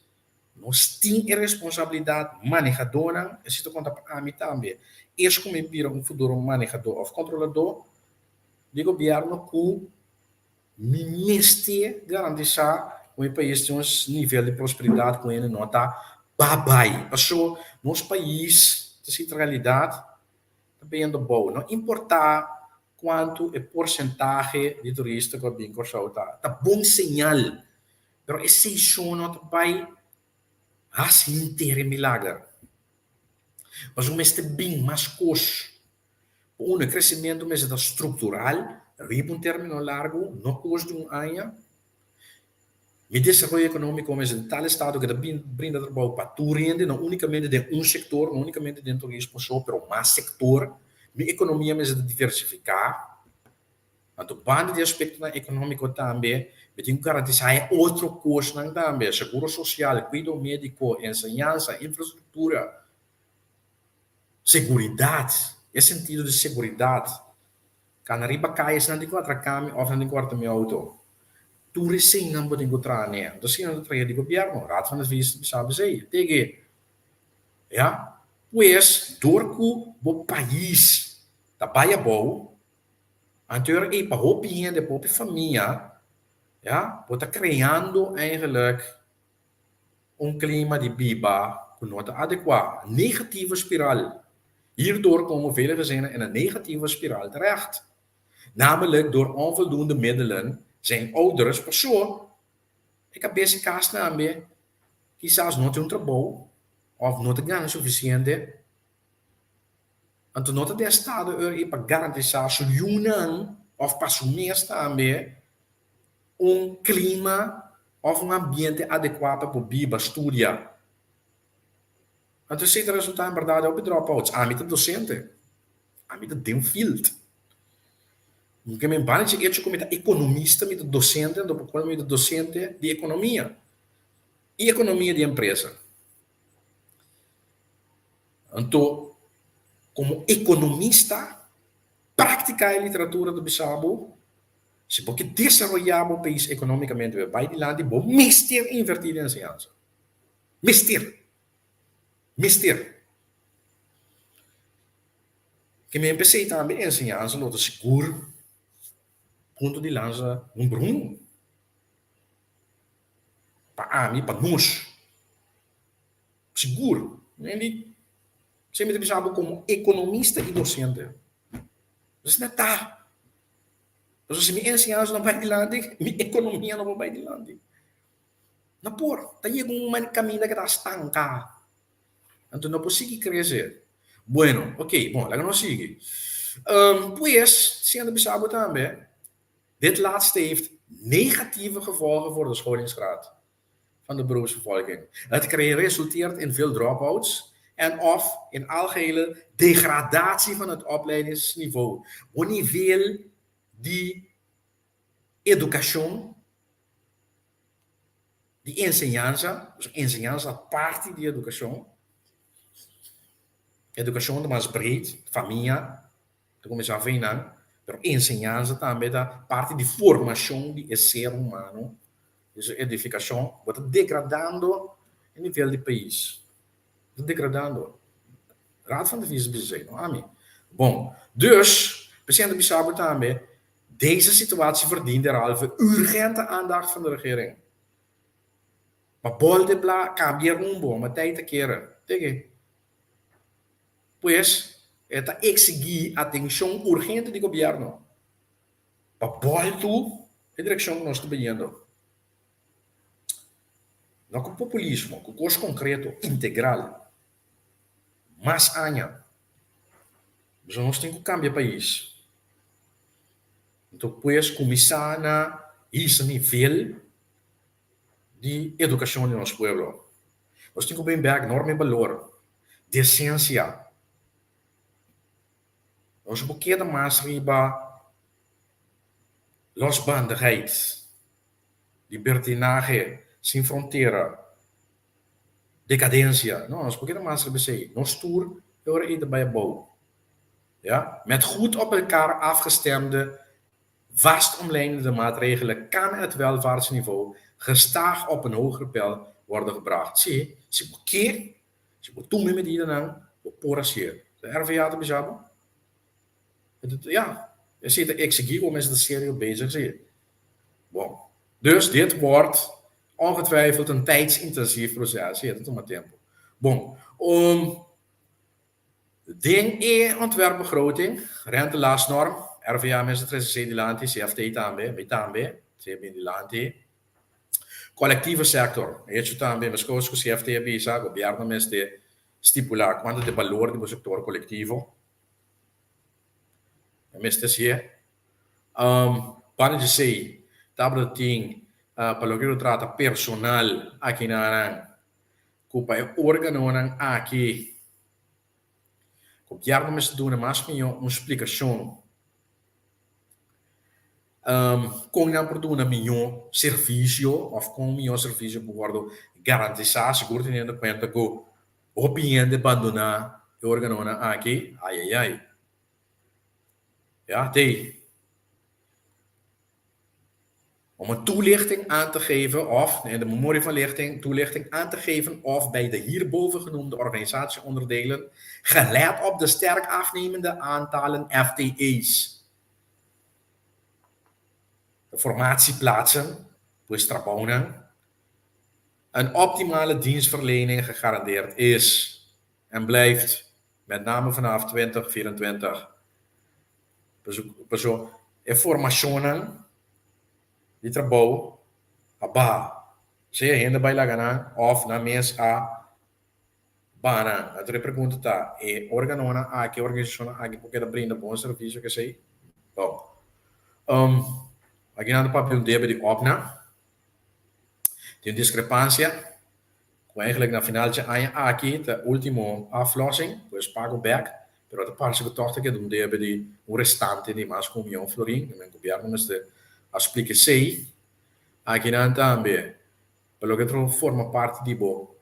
nos tin e responsabilidat, manehadónan, esei ta konta pa ami tambe, es ku mi bira un futuro manehadó òf kontroladó di gobièrnu ku Mi mester garantisá ku mi pais tin un nivel di prosperidat ku hende no ta babai. Paso nos pais ta sinti realidat ta bayendo bou. No importá kuantu e porsentahe di turista ku a bin Kòrsou ta, ta bon señal, pero esei so no ta bai hasi henter e milager. Paso mester bin mas kos. Unda kresementu mester ta struktural, riba un término largu, no kos di un aña. Mi desaroyo ekonómiko mester di tal estado ku ta brinda trabou pa tur hende, no únikamente den un sektor, no únikamente den turismo so, pero mas sektor. Mi ekonomia mester ta diversifiká. Anto banda di aspektonan ekonómiko tambe mi tin ku garantisá e otro kosnan tambe, seguro sosial, kuido médiko, enseñansa, infrastruktura, seguridat, e sentido di seguridat. Kana riba kaya si nan tin ku atraká mi òf nan tin ku hòrta mi outo. Tur eseinan bo tin ku traha n'e. Anto si nan ta traha di gobièrnu, Raad van Advies ta bisa bo esei. Tege. Ya. Pues, dor ku bo pais ta bai abou, anto e ora ei pa hopi hende, pa hopi famia, ya, bo ta kreando eigenlijk un klima di biba ku no ta adekuá. Negatieve spiraal. Hierdoor komen vele gezinnen in een negatieve spiraal terecht. Namelijk door onvoldoende middelen zijn ouders paso e kabes e kas tambe kisas no tin un trabou of no ta gana sufisiente. Anto no ta den estado ora ei pa garantisa su yunan of pa su mes tambe un klima of un ambiente adekuá pa por biba, studia. Anto esei ta resultá en bèrdat hopi dropouts. Ami ta dosente. Ami ta den field. Mi ke men banda dje echo ku mi ta ekonomista, mi ta dosente, anto por kual mi ta dosente di ekonomia i ekonomia di empresa. Anto komo ekonomista praktika e literatura ta bisa bo, si bo ke desaroyá bo pais ekonomikamente bo bai dilanti bo mester invertí den enseñansa. Mester. Mester. Ke mi empesé tambe enseñansa lo ta sigur punto di lansa number uno. Pa ami, pa nos. Sigur. Mi di, esei mi ta bisa bo komo ekonomista i dosente. Asina ta. Pasobra si mi enseñansa no bai dilanti, mi ekonomia no por bai dilanti. No por. Ta yega un kaminda ku ta stanká. Anto no por sigui krese. Bueno, ok, bon, laga nos sigui. Pues, siendo bisa bo tambe, dit laatste heeft negatieve gevolgen voor de scholingsgraad van de beroepsbevolking. Het resulteert in veel dropouts en of in algehele degradatie van het opleidingsniveau. Bo nivel di edukashon di enseñansa, dus enseñansa ta parti di edukashon, edukashon ta mas breed, famia ta kuminsá afei nan, pero enseñansa tambe ta parti di formashon di e ser humano, di su edifikashon, bo ta degradando e nivel di pais, bo ta degradando. Raad van Advies a bisa esei, no ami. Bon, dus, p'esei nan ta bisa bo tambe, Deze situatie verdient derhalve urgente aandacht van de regering. Pa bolde bla cambia rumbo, ma tijd ta kere. Teke. Pues, e ta exigi atencion urgente di gobierno pa boltu e direccion cu nos ta bayendo. No cu populismo, cu cos concreto, integral. Mas aña. Pasobra nos tin ku kambia pais. Anto pues kuminsá na hisa nivel di edukashon di nos pueblo. Nos tin ku bin bèk norma i balor, desensia. Nos no por keda mas riba losbandigheid, libertinahe sin frontera. Decadencia. No, nos por keda mas riba esei. Nos tur e ora ei ta bai abou. Ja? Met goed op elkaar afgestemde, vastomlijnende maatregelen kan het welvaartsniveau gestaag op een hoger peil worden gebracht. Si, si bo kier, si bo tuma e medidanan, bo por hacié. De RVA ta bisa bo. Ja, esei ta exigí ku bo mester ta serio bezig si. Bon, dus dit wordt ongetwijfeld een tijdsintensief proces, sí, e ta tuma tempu. Bon, um, den e ontwerpbegroting, rentelastnorm, RVA mester trese esei dilanti, CFT tambe, mi tambe, esei a bini dilanti. Collectieve sector, e hecho tambe, meskos ku CFT a bisa, gobierno mester stipula kuantu ta e balor di bo sector colectivo. E mester hasié. Um, banda dje esei, tabata tin. Pa loke lo trata personal akinanan ku pa e organonan aki gobièrnu mester duna mas mihó un splikashon kon nan por duna mihó servisio òf kon mihó servisio por wòrdu garantisá sigur teniendo kuenta ku hopi hende bandoná e organonan aki ayayay ya tei. Om een toelichting aan te geven of, in de memorie van lichting, toelichting aan te geven of bij de hierboven genoemde organisatieonderdelen, gelet op de sterk afnemende aantallen FTE's. De formatieplaatsen, pues trabounan, een optimale dienstverlening gegarandeerd is en blijft, met name vanaf 2024. Paso e formashonnan di trabou a baha. Sea hende bai laga nan òf nan mes a baha nan. Anto e pregunta ta, e organonan aki, e organisashonnan aki por keda brinda bon servisio kesei? Bon. Aki nan ta papia un debe di òpna. Tin un diskrepansia ku eigenlijk na final dje aña aki ta ultimo aflossing, pues pago bek, pero ta parse ku tòg ta keda un debe di un restante di mas ku un mion florin, i men gobièrnu mester a splika esei. Akinan tambe, pa loke ta forma parti di bo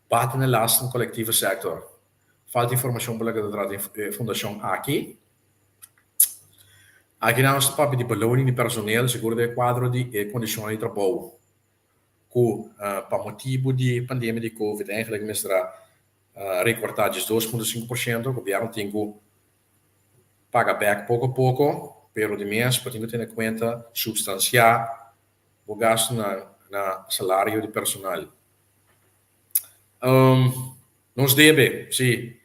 batenlasten collectieve sector, falta informashon pa loke ta trata e fundashon aki. Akinan nos ta papia di beloning di personeel, sigur den e kuadro di e kondishonnan di trabou. Ku pa motibu di pandemia di covid eigenlijk mester a rekortá 12.5%, gobièrnu tin ku paga bèk poko poko, pero di mes bo tin ku tene kuenta supstansiá bo gastunan na salario di personal. Nos debe, sí,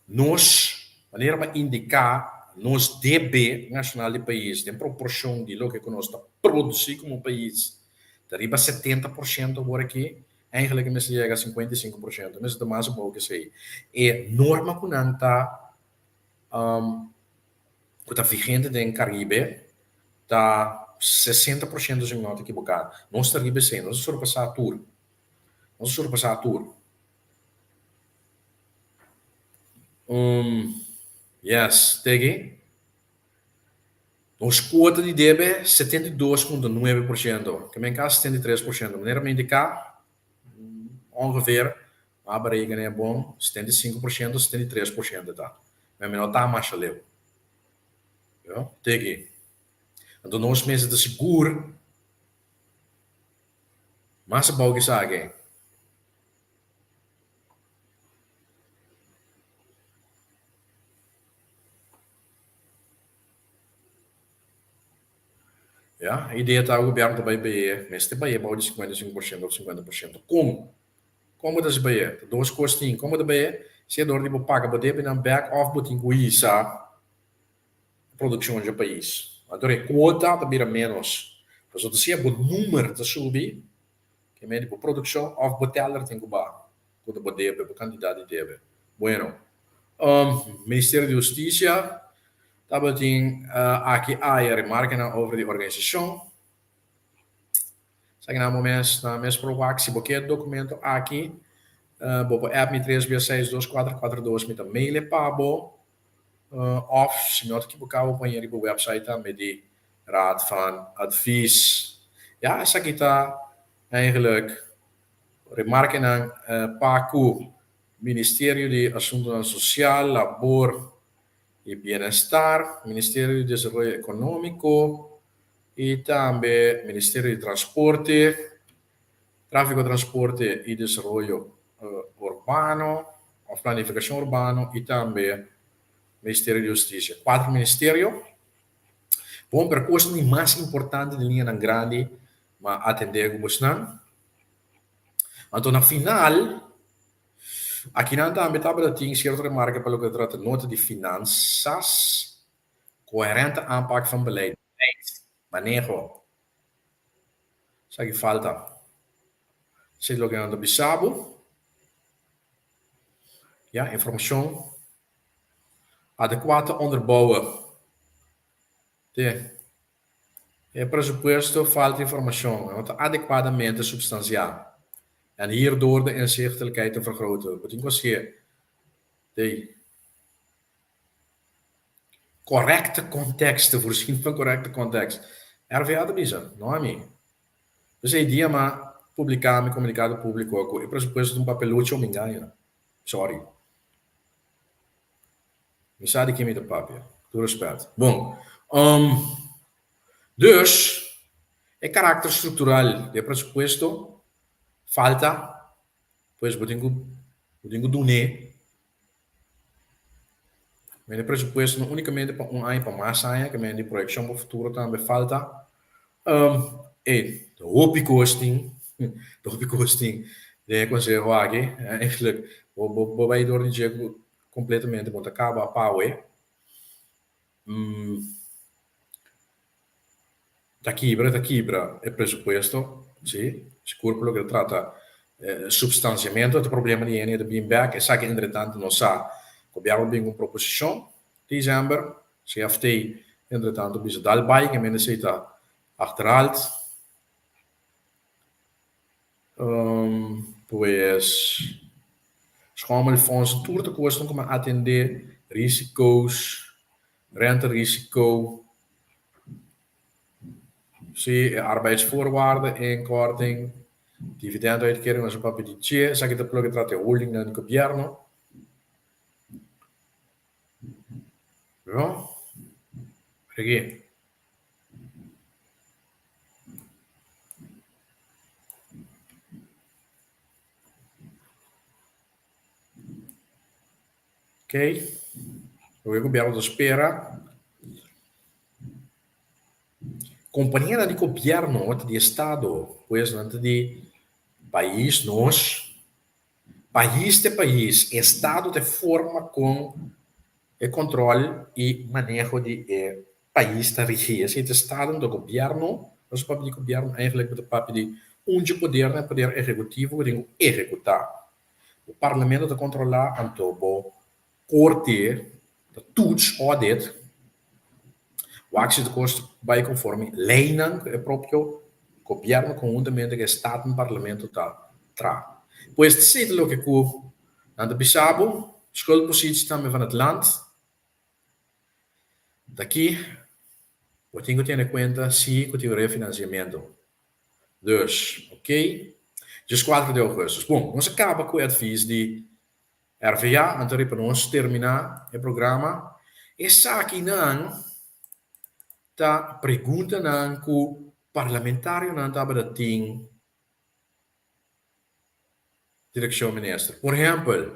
nos, manera mi a indiká, nos debe nashonal di pais den proporshon di loke ku nos ta produsí komo pais ta riba 70% awor aki, eigenlijk e mester yega 55%, e mester ta mas abou ku esei. E norma ku nan ta ku ta vigente den Karibe ta 60% si mi no ta ekiboká. Nos ta riba esei, nos a surpasá tur. Nos a surpasá tur. Yes, tegi. Nos kuota di debe 72.9%, ke men kasi 73%. Manera mi indiká, ongeveer, mi a berekenen e bon, 75%, 73% ta. Men mi no ta masha leu. Yo, tegi. Anto nos mester ta sigur mas abou ke esaki. Ya, e idea ta gobierno ta bai bay'e, mester bay'e bou di 55% of 50%. Kon? Kon bo ta hasi bay'e? Ta dos kos tin. Kon bo ta bay'e? Sea dor di bo paga bo debenan bek of bo tin ku hisa produkshon dje pais. Anto e kuota ta bira ménos. Pasobra ta sea bo numer ta subi, Ke mei di bo produkshon òf bo teller tin ku baha ku ta bo debe, bo kantidat di debe. Bueno, Ministerio di Hustisia tabatin aki aya remarkenan over di organisashon. Esaki nan bo mes nan mes por wak. Si bo ke e dokumento aki, bo por app mi tres bia seis dos kuater kuater dos, mi ta mail e pa bo. Òf si mi no ta kiboká bo por haña riba website tambe di Raad van Advies. Ya, esaki ta eigenlijk remarkenan pa ku Ministerio di Asuntunan Sosial, Labor i Bienestar, Ministerio di Desaroyo Ekonómiko i tambe Ministerio di Transporte, Tráfiko, Transporte i Desaroyo Urbano òf Planifikashon Urbano i tambe Ministerio di Hustisia. Kuater ministerio. Bon, pero kosnan di mas importante di liñanan grandi ma atendé ku bosnan. Anto na final, akinan tambe tabata tin sierto remarke pa loke ta trata nota di finansas, koherente aanpak van beleid, beleid, maneho. Esaki falta. Esei loke nan ta bisa bo. Ya, informashon Adecuate onderbouwen. Te. E presupuesto falta informacion, no ta adecuadamente substancia en hierdoor de inzichtelijkheid te vergroten. Bo tin cu hacié de correcte context, te voorzien van correcte context. RVA ta bisa, no ami. P'esei dia m'a publica mi comunicado publico cu e presupuesto ta un papelucho mi engaña. Sorry. Mi sa di ken mi ta papia. Tur respet. Bon. Um, dus, e karakter struktural di e presupuesto falta, pues bo tin ku bo tin ku dun'é. Men e presupuesto no únikamente pa un aña, pa mas aña, ke men di proyekshon pa futuro tambe falta. Um, e hopi kos tin, hopi kos tin den e konseho aki. Eigenlijk, bo bo bo bai dor di dje ku Completamente bo ta caba pawe. Ta kibra, ta kibra e presupuesto, si, sigur pa loke ta trata substanciamento ta problema di hende ta bin bek, esaki entretanto nos sa, gobierno a bin cu un proposicion december, CFT entretanto bisa dal bay, ke mende esey ta achterhaald. Pues, schommelfonds, tur ta kosnan ku mi a atendé, risiko's, renterisiko, sí, e arbeidsvoorwaarden inkorting, dividenduitkering, nos a papia di dje, esaki ta por loke trata e holdingnan di gobièrnu. Regi. Ok, loke gobierno ta spera, kompanianan di gobierno ta di estado, pues nan ta di pais nos, pais ta e pais, estado ta e forma kon e control y maneho di e pais ta rigi. Esey ta estado no ta gobierno. Nos papia di gobierno eigenlijk bo ta papia di un dje podernan, e poder ehecutivo cu tin cu ehecuta. Bo parlamento ta controla anto bo corte ta toets, audit, wak si ta cos bay conforme leynan cu e propio gobierno conhuntamente cu e staten parlamento ta traha. Pues esey ta loke cu Nan ta bisa bo, schuldpositie tambe van het land. Daki bo tin ku tene kuenta si ku tin refinanciamento. Dus, ok, djes kuater di augustus. Bon, nos a kaba ku e advies di RVA, anto riba nos terminá e programa. Esakinan ta preguntanan ku parlamentarionan tabata tin. Direkshon Minister. Por ehèmpel,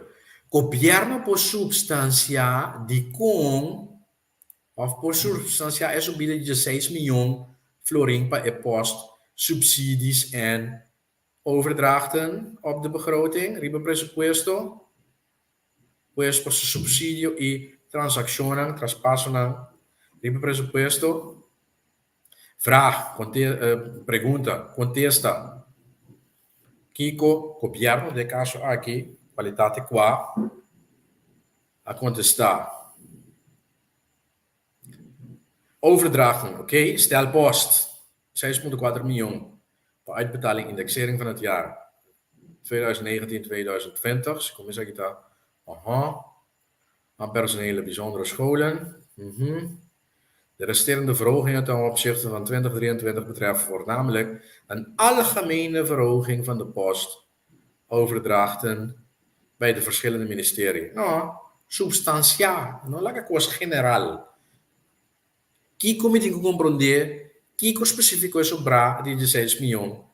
gobièrnu por supstansiá dikon òf por supstansiá e subida di dieseis mion florin pa e pòst Subsidies en overdrachten op de begroting riba presupuesto, pues pa su supsidio i transakshonnan, traspasonan, riba presupuesto. Vraag, pregunta, kontesta, Kiko gobièrnu den e kaso aki, kualitat e kua, a kontestá? Overdrachten, oké, stelpost, 6,4 mion pa uitbetaling indexering van het jaar 2019, 2020, si kuminsá kita, aha. Aan personele bijzondere scholen. De resterende verhogingen ten opzichte van 2023 betreffen voornamelijk een algemene verhoging van de post overdrachten bij de verschillende ministerie. No, substansiá, no laga kos general. Kiko mi tin ku komprondé? Kiko spesífiko e sobrá di dieseis mion?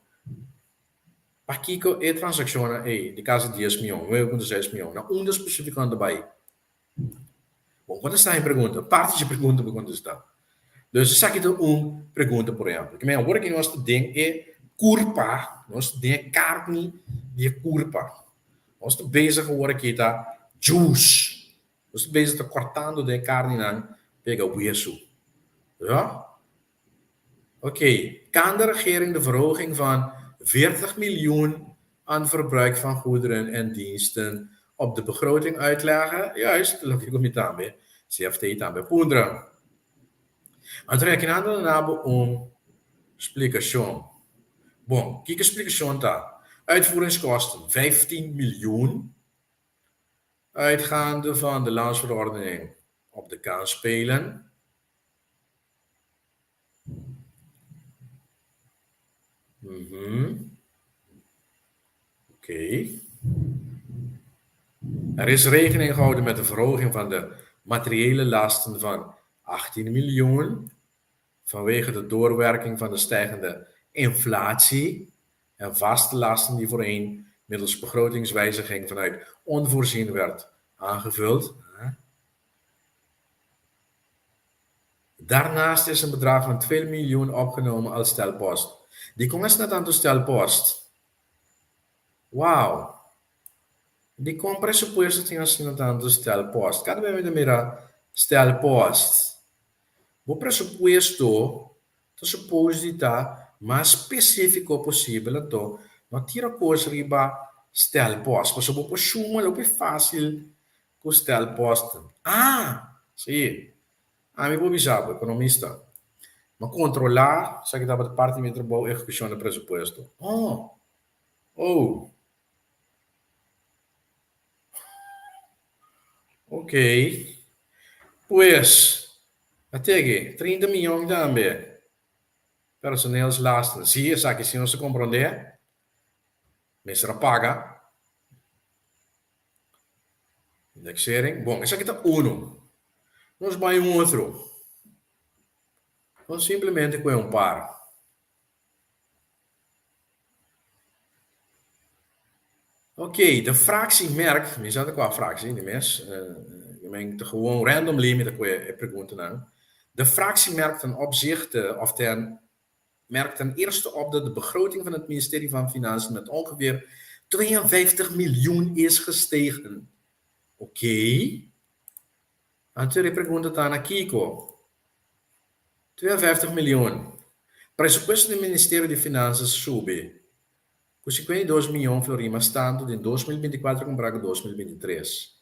Pakiko e transakshonnan ei di kasi dies mion, nuebe punto seis mion, na unda spesífiko nan ta bai? Bon kontestá mi pregunta, parti dje pregunta bo kontestá. Dus esaki ta un pregunta por ehèmpel. Ke men awor aki nos ta den e kurpa, nos ta den e karni di e kurpa. Nos ta bezig awor aki ta juice, nos ta bezig ta kòrtando den e karninan pega wesu. Ja? Ok, kan de regering de verhoging van 40 miljoen aan verbruik van goederen en diensten op de begroting uitleggen? Juist, loke ku mi tambe, CFT tambe a puntra. Anto aki nan ta duna bo un. Splikashon. Bon, kiko splikashon ta? Uitvoeringskosten 15 miljoen, uitgaande van de landsverordening op de kansspelen. Oké. Er is rekening gehouden met de verhoging van de materiële lasten van 18 miljoen vanwege de doorwerking van de stijgende inflatie en vaste lasten die voorheen middels begrotingswijziging vanuit onvoorzien werd aangevuld. Daarnaast is een bedrag van 2 miljoen opgenomen als stelpost. Dikon asina tantu stelpost? Wow! Dikon presupuesto tin asina tantu stelpost? Kada bes mi ta mira stelpost. Bo presupuesto ta supos di ta mas spesífiko posibel, anto no tira kos riba stelpost, pasobra bo por shuma loke fásil ku stelposten. Ah! Sí. Ami por bisa bo, ekonomista. Mi a kontrolá esaki tabata parti di mi trabou, ehekushon di presupuesto. Oh! Oh! Ok. Pues, a tege, 30 miyon tambe. Personeelslasten. Sí, esaki si nos ta komprondé. Mester a paga. Indexering. Bon, esaki ta unu. Nos bai un otro. Nos simplemente kohe un par. Ok, de fractie merkt, mi sa ta kua fractie di mes, mi men ta gewoon randomly mi ta kohe e preguntanan. De fractie merkt ten opzichte of ten merkt ten eerste op dat de begroting van het ministerie van Financiën met ongeveer 52 miljoen is gestegen. Ok, anto e pregunta ta na kiko? 52 miljoen. Presupuesto di Ministerio di Finanzas subi ku 52 miyon florin mas tantu den 2024 kompará ku 2023.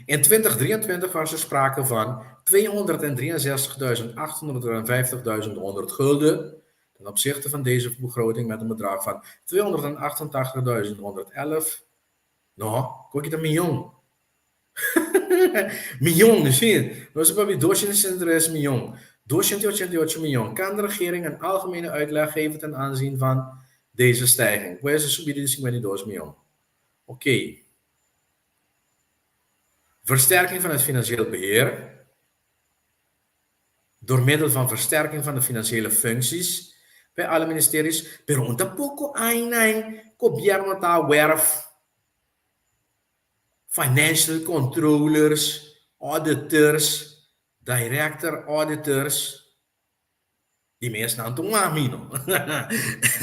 In 2023 was er sprake van 263.850.100 gulden ten opzichte van deze begroting met een bedrag van 288.111, no, ku aki ta miyon. Miyon, sí. Nos a papia 263 miyon. 288 miyon. Kan de regering een algemene uitleg geven ten aanzien van deze stijging? Pues e subida di 52 miyon. Oké. Versterking van het financieel beheer. Door middel van versterking van de financiële functies bij alle ministeries. Pero un ta poko ainai gobierno ta werf financial controllers, auditors, director auditors, di mes nan tuma mi no.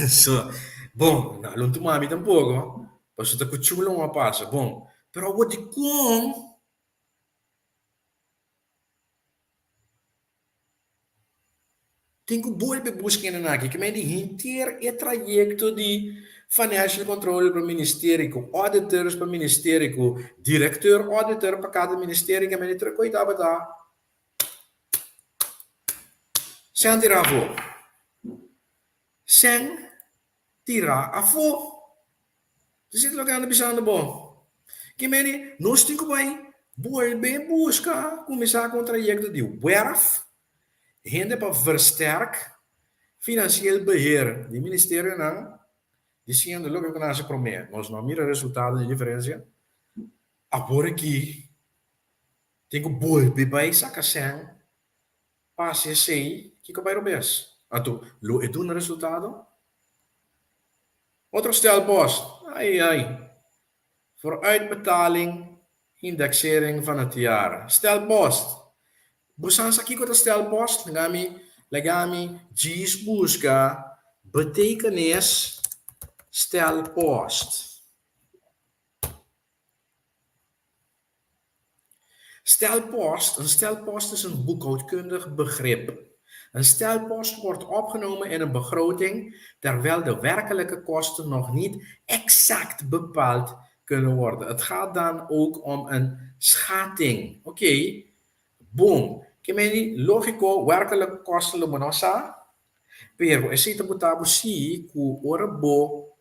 So, bon, nan lo tuma mi tampoco, pasobra ta cu chulo a pasa. Bon, pero awor dicon Tin ku bolbe buska hende aki ke mei di henter e trayekto di financial controller pa ministerio ku auditors pa ministerio ku directeur auditor pa kada ministerio ke mei di tur e koi tabata sèn tira afó. Sèn tira afó. Esei ta loke nan ta bisando bo. Ke meni nos tin ku bai bolbe buska kuminsá ku un trayekto di wèrf hende pa versterk finansieel beheer di ministerionan disiendo loke ku nan hasi promé. Nos no a mira resultado ni diferensia. Awor aki tin ku bolbe bai saka sèn pa hasi esei, kiko bai robes? Anto lo e duna resultado? Otro stelpost, ai ai, Vooruitbetaling indexering van het jaar. Stelpost! Bo sa sa kiko ta stelpost? Laga mi, laga mi djis buska betekenis stelpost. Stelpost, een stelpost is een boekhoudkundig begrip. Een stelpost wordt opgenomen in een begroting terwijl de werkelijke kosten nog niet exact bepaald kunnen worden. Het gaat dan ook om een schatting. Oké, bon. Ke meni, lógiko, werkelijke kosten lo bo no sa. Pero esei ta buta bo si ku ora bo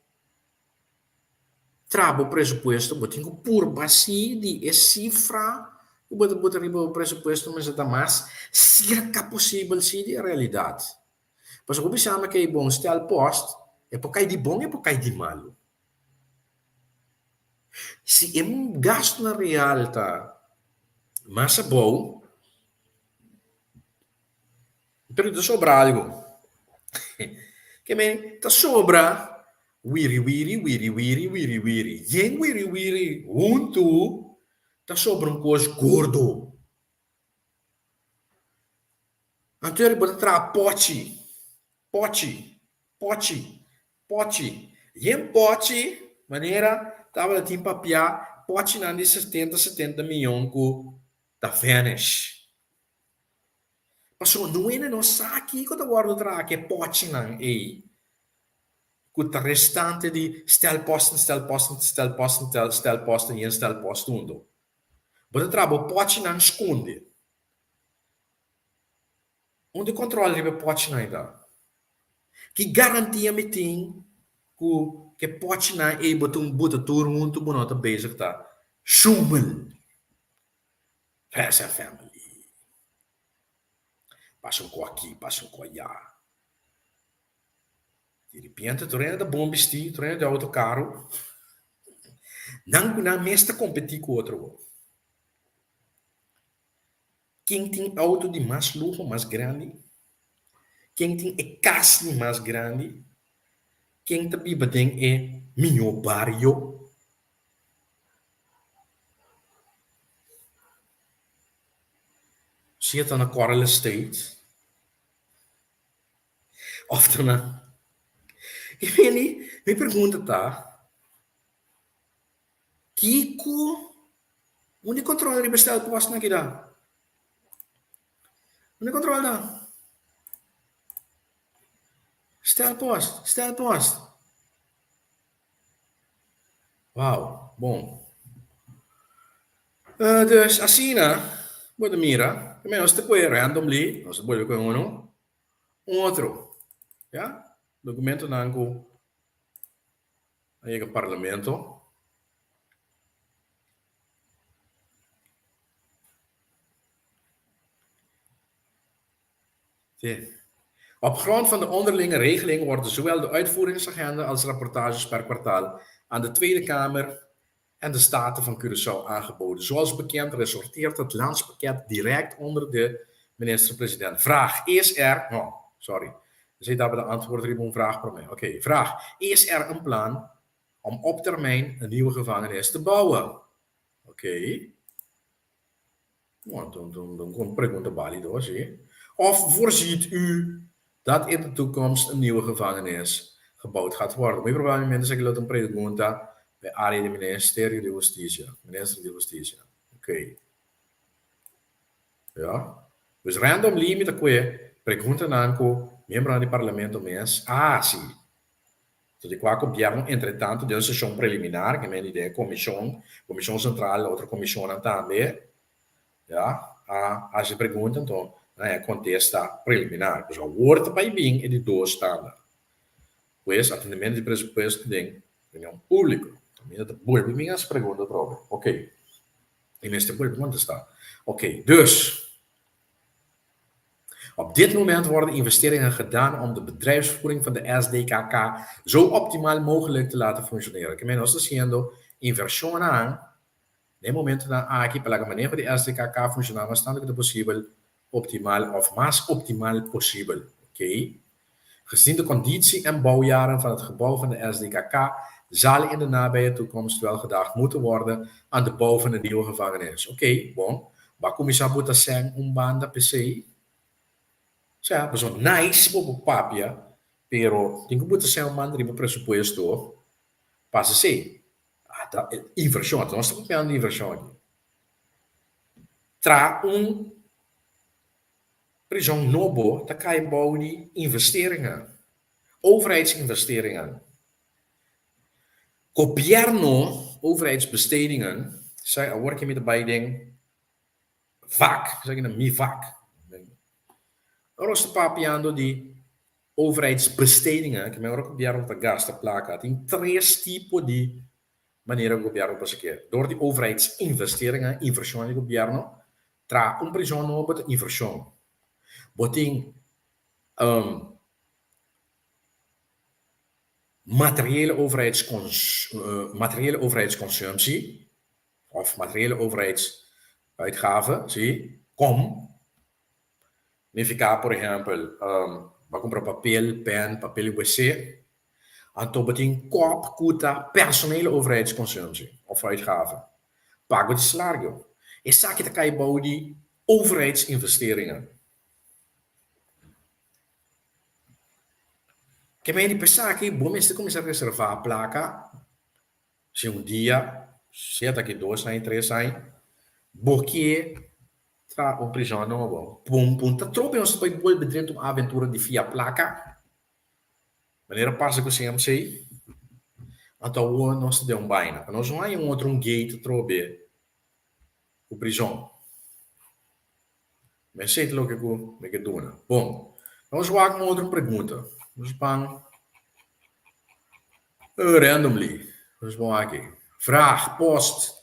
traha bo presupuesto bo tin ku purba si di e sifra ku bo ta buta riba bo presupuesto mester ta mas serka posibel si di e realidat. Pasobra bo bisa mi ke e bon stel post e por kai di bon e por kai di malu. Si e gastunan real ta mas abou, pero ta sobra algu. Ke men ta sobra wiri wiri, wiri wiri, wiri wiri. Yen wiri wiri huntu ta sobra un kos gordo. Anto bo ta traha pochi, pochi, pochi, pochi. Yen pochi, manera tabata tin papiá, pochinan di setenta, 70 miyon ku ta vanish. Pasobra no hende no sa kiko ta wòrdu traha ku e pochinan ei, ku ta restante di stelposten, stelposten, stelposten, stelposten, yen stelpost huntu. Bo ta traha bo pòchinan skonde. Unda e kòntròl riba e pòchinan ei ta? Ki garantia mi tin ku e pòchinan ei bo ta buta tur huntu bo no ta bezig ta sjoemel? Friends and family. Pasa un kos aki, pasa un kos aya. Di ripiente tur hende ta bon bistí, tur hende tin outo karu. Nan ku nan mes ta kompetí ku otro bo. Ken tin outo di mas luho, mas grandi? Ken tin e kas di mas grandi? Ken ta biba den e mihó bario? Si e ta na Coral Estate Of ta na. I mi, mi pregunta ta, kiko un di kontrol riba e stelpostnan aki ta? Un di kontrol ta? Stelpost, stelpost. Wow, bon. Dus asina bo ta mira, nos ta kohe randomly, nos ta bolbe kohe uno, un otro, ya, documentonan cu a yega Parlamento. Sí. Op grond van de onderlinge regeling worden zowel de uitvoeringsagenda als rapportages per kwartaal aan de Tweede Kamer en de Staten van Curaçao aangeboden. Zoals bekend resorteert het landspakket direct onder de minister-president. Vraag, is er... Oh, sorry. Esei tabata antwoord riba un vraag promé. Oké, vraag, is er een plan om op termijn een nieuwe gevangenis te bouwen? Oké. Bon, dan kon pregunta bálido, sí. Of voorziet u dat in de toekomst een nieuwe gevangenis gebouwd gaat worden? Muy probablemente esaki lo ta un pregunta pa e área di Ministerio di Hustisia, Minister di Hustisia. Oké. Ja. Dus randomly mi ta kue preguntanan ku miembronan di Parlamento mes a hasi. So di kua gobièrnu entretantu den un seshon preliminar, ke men di den e komishon, komishon sentral, otro komishonnan tambe, ya, a hasi pregunta, anto nan a kontesta preliminar. Pues awor ta bai bin e di dos tanda. Pues atendementu di presupuesto den reunion públiko. Mi ta bolbe bin hasi pregunta atrobe. Oke. I mester bolbe kontestá. Oke, dus. Op dit moment worden investeringen gedaan om de bedrijfsvoering van de SDKK zo optimaal mogelijk te laten functioneren. Ke men nos ta haciendo inversionnan den momentonan aki pa laga maneho di SDKK funciona mas tanto ku ta posibel optimaal of mas optimaal posibel. Oké. Gezien de conditie en bouwjaren van het gebouw van de SDKK zal in de nabije toekomst wel gedacht moeten worden aan de bouw van een nieuwe gevangenis. Oké, bon. Bo a kuminsá buta sèn un banda p'esei? Sea, pasobra nice bo por papia, pero tin ku buta sèn un banda riba presupuesto pasa esei. Ata invershon, ata nos ta papiando di invershon aki. Traha un prizòn nobo ta kai bou di investeringen, overheidsinvesteringen. Gobièrnu, overheidsbestedingen, sa awor ke mi ta bai den vak, esaki na mi vak. Ora nos ta papiando di. Overheidsbestedingen, ke men ora gobièrnu ta gasta plaka, tin tres tipo di manera ku gobièrnu por hasi. Dor di overheidsinvesteringen, invershon di gobièrnu, traha un prizòn nobo ta invershon. Bo tin materiële materiële overheidsconsumptie òf materiële overheidsuitgaven, si, kom nifiká por ehèmpel bo a kumpra papel, pèn, papel di wc, anto bo tin kòp ku ta personele overheidsconsumptie òf uitgaven, pago di salario. Esaki ta kai bou di overheidsinvesteringen. Ke mei di p'esaki bo mester kuminsá reservá plaka si un dia, sea ta aki dos aña, tres aña, bo ke traha un prizòn nobo. Pun pun ta trobe nos ta bai bolbe drenta un aventura di fia plaka, manera pasa ku CMC. Anto awor nos ta den un baina pa nos no haña un otro un gate atrobe ku prizòn. Mi a seti loke ku mi ke duna. Bon, nos wak un otro pregunta. Nos ban randomly. Nos ban aki. Vraag, post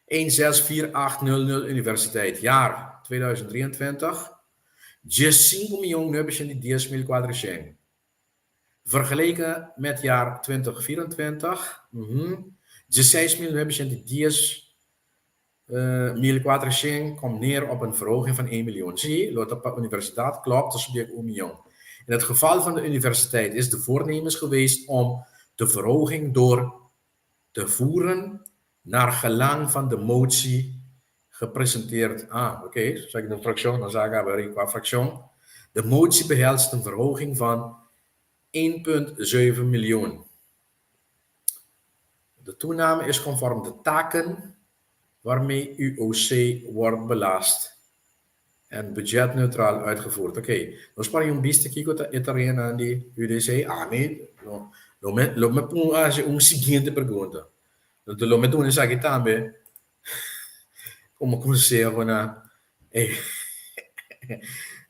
164800 Universiteit, jaar 2023, 15 mion 910.400. Vergeleken met jaar 2024, 16.910 1400 komt neer op een verhoging van 1 miljoen. Sí, lo ta pa universidat, klopt, ta subi ku un mion. In het geval van de universiteit is de voornemens geweest om de verhoging door te voeren naar gelang van de motie gepresenteerd. Ah, oké, esaki ta un frakshon, nos a kaba riba kua frakshon. De motie behelst een verhoging van 1,7 miljoen. De toename is conform de taken waarmee UOC wordt belast en budgetneutraal uitgevoerd. Oké, nos por un bista kiko ta e tareanan di UDC? Ami lo, lo me, lo me pon hasi un siguiente pregunta. Lo, lo me duna esaki tambe komo konseho na e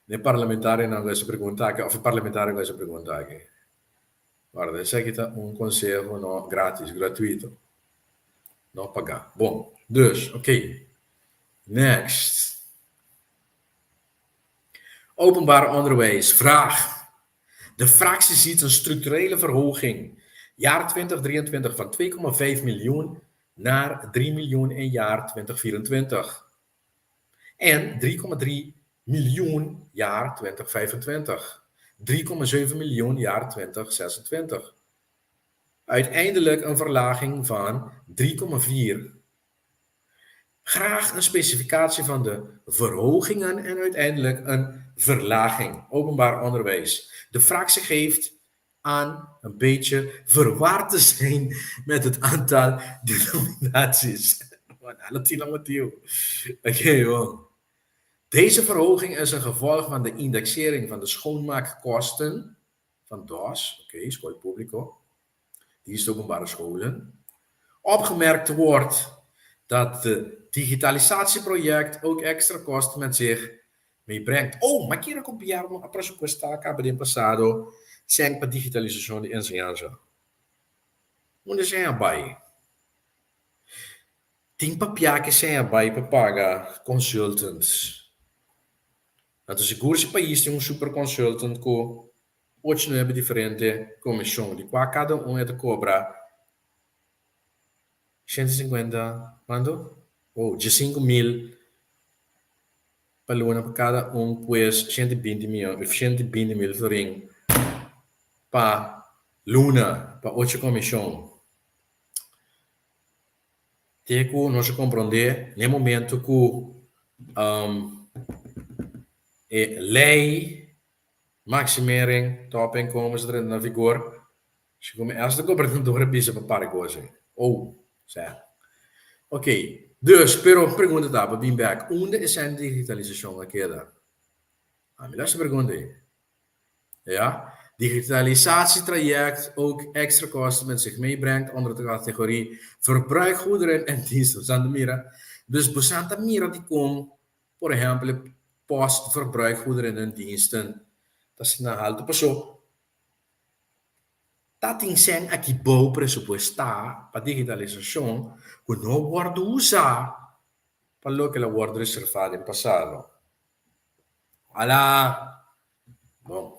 e parlamentarionan ku a hasi pregunta aki òf e parlamentario ku a hasi pregunta aki. Guarda, esaki ta un conseho no gratis, gratuito. No paga. Bon, dus, ok. Next. Openbaar onderwijs, vraag. De fractie ziet een structurele verhoging jaar 2023 van 2,5 miljoen naar 3 miljoen in jaar 2024. En 3,3 miljoen jaar 2025, 3,7 miljoen jaar 2026. Uiteindelijk een verlaging van 3,4. Graag een specificatie van de verhogingen en uiteindelijk een verlaging. Openbaar onderwijs. De fractie geeft aan een beetje verward te zijn met het aantal denominaties. Oké, bon. Deze verhoging is een gevolg van de indexering van de schoonmaakkosten van DOS, oké, School Público, Dienst Openbare Scholen. Opgemerkt wordt dat de digitalisatieproject ook extra kosten met zich meebrengt. Oh, ma kere gobierno a presupuesta caba den pasado sèn pa digitalisacion di enseñansa? Unda sèn a bai? Tin papia ke sèn a bai pa paga consultants. Anto sigur si pais tin un super consultant ku ocho nuebe diferente comision di kua kada un e ta cobra 150 cuanto? Oh, 15,000 pa luna pa kada un pues 120 mion, 120,000 florin pa luna pa ocho comision. Te ku nos a komprondé n'e momento ku e lei maximering topinkomens a drenta na vigor, segun mi esta gobernador a bisa pa para e kos ei. Oh, sè. Ok, dus, pero pregunta ta, pa bin bèk, unda e sèn digitalisashon a keda? Ami lo hasi pregunta ei. Ja, digitalisatietraject ook extra kosten met zich meebrengt onder de categorie verbruikgoederen en diensten. Bosan ta mira? Dus bosan ta mira dikon, por ehempel, e post verbruikgoederen en diensten. Ta asina haltu paso ta tin sèn aki bou presupuestá pa digitalisashon ku no wòrdu usá pa loke lo wòrdu reservá den pasado. Ala! Bon.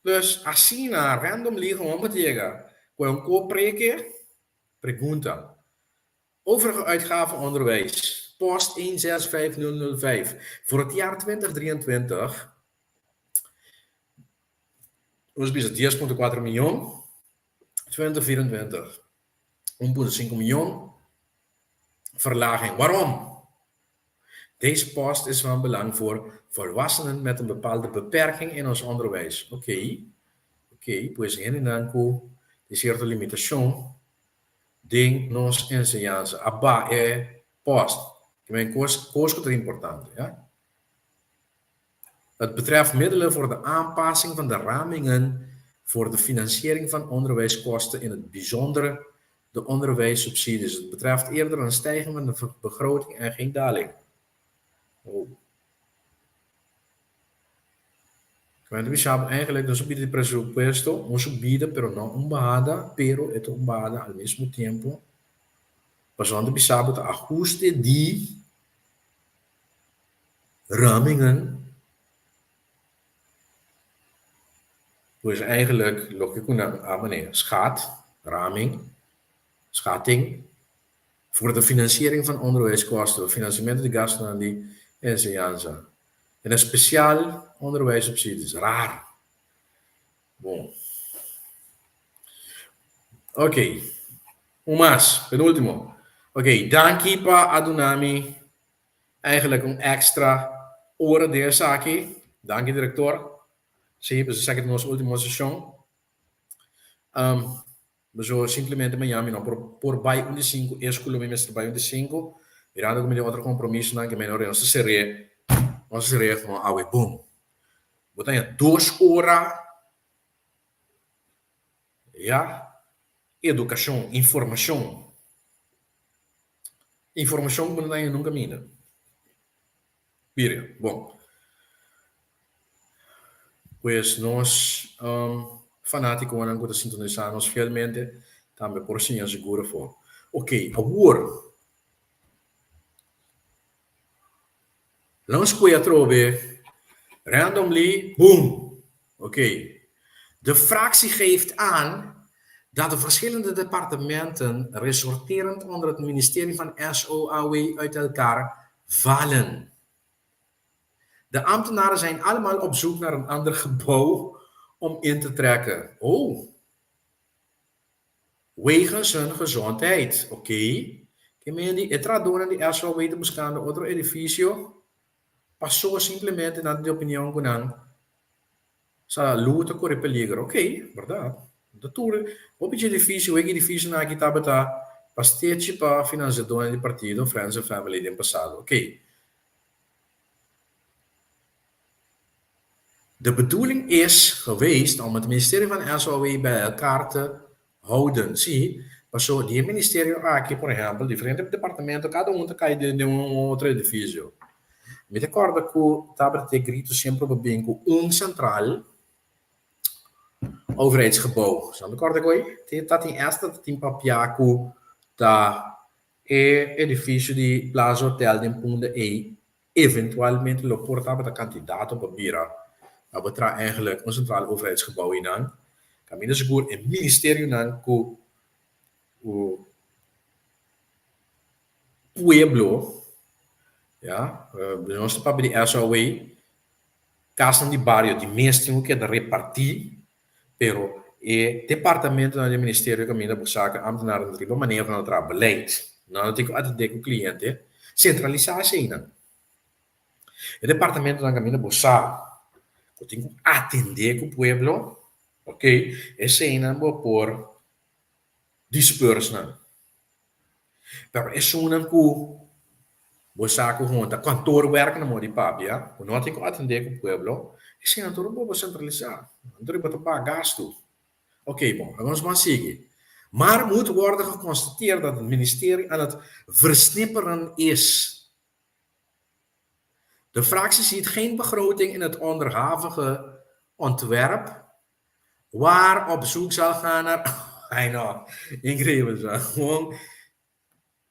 Dus asina randomly gewoon bo ta yega ku e un kopreke pregunta. Overige uitgaven onderwijs, post 165005, voor het jaar 2023, nos bisa 10.4 miyon, 2024 1.5 miyon, verlaging. Waarom? Deze post is van belang voor volwassenen met een bepaalde beperking in ons onderwijs. Oké, oké, pues hendenan ku tin sierto limitashon Den nos enseñansa a ba e post. Ke men kos kos ku ta importante, ja. Het betreft middelen voor de aanpassing van de ramingen voor de financiering van onderwijskosten, in het bijzonder de onderwijssubsidies. Het betreft eerder een stijging van de begroting en geen daling. Oh. Kende ta bisa bo eigenlijk nos a bida di presupuesto, un subida pero no un bahada, pero e ta un bahada al mismo tiempo. Pasobra nan ta bisa bo ta ahuste di ramingen, pues eigenlijk loke ku nan a mane schat, raming, schatting, voor de financiering van onderwijskosten, financiamento di gastunan di enseñansa. En especial onderwijssubsidies. Raar. Bon. Ok. Un mas, penultimo. Ok, danki pa a duna mi eigenlijk un extra ora den esaki. Danki director. Sí, pues esaki ta nos ultimo sesion. Um, Pasobra simplemente mañana mi no por por bai un di sinku, es ku lo mi mester bai un di sinku, mirando ku mi tin otro kompromisonan ke mi no nos ta ser'é, nos ta ser'é komo awe bon. Bo ta haña dos ora ya edukashon, informashon, informashon ku bo no ta haña nunka minda. Mira, bon. Pues nos fanátikonan ku ta sintonisá nos fielmente tambe por siña sigur afó. Oké, awor nos kue atrobe randomly, boom! Oké. De fractie geeft aan dat de verschillende departementen resorterend onder het ministerie van SOAW uit elkaar vallen. De ambtenaren zijn allemaal op zoek naar een ander gebouw om in te trekken. Oh. Wegens hun gezondheid. Oké. Ke men di e trahadónan di SOAW ta buskando otro edifisio Paso simplemente nan ta di opinion ku nan salú ta kore peligro. Ok, bèrdat. Ta tur hopi dje difísil, wek e difísilnan aki tabata pa stechi pa finansiadónan di partido, friends and family den pasado. Ok. De bedoeling is geweest om het ministerie van SOW bij elkaar te houden. Sí, paso di e ministerio aki, por ehempel, diferente departamento, kada un ta kai den un otro edifisio. Mi ta kòrda ku tabata te grito semper pa bin ku un sentral overheidsgebouw. Sa mi kòrda ku ei? Ta tin esta ta tin papia ku ta e edifisio di Plaza Hotel den Punda ei Eventualmente lo por tabata kandidato pa bira pa bo traha eigenlijk un centraal overheidsgebouw einan. Kaminda sigur e ministerionan ku ku pueblo, ya, nos ta papia di SOW, kasnan di bario di mes tin ku keda repartí, pero e departamentonan di e ministerio kaminda bo saka ambtenaren riba manera ku nan ta traha beleid, nan tin ku atendé ku kliente, sentralisá eseinan. E departamentonan kaminda bo sa ku tin ku atendé ku pueblo, ok, eseinan bo por disperse nan. Pero esunnan ku bo sa ku hunta kantoorwerk na moda di papia, ku no tin ku atendé ku pueblo, eseinan tur bo por sentralisá. Anto riba ta paga gastu. Oké, bon, awor nos ban sigui. Maar moet worden geconstateerd dat het ministerie aan het versnipperen is. De fractie ziet geen begroting in het onderhavige. Ontwerp waar op zoek zal gaan naar I know, increíbel zo. Gewoon,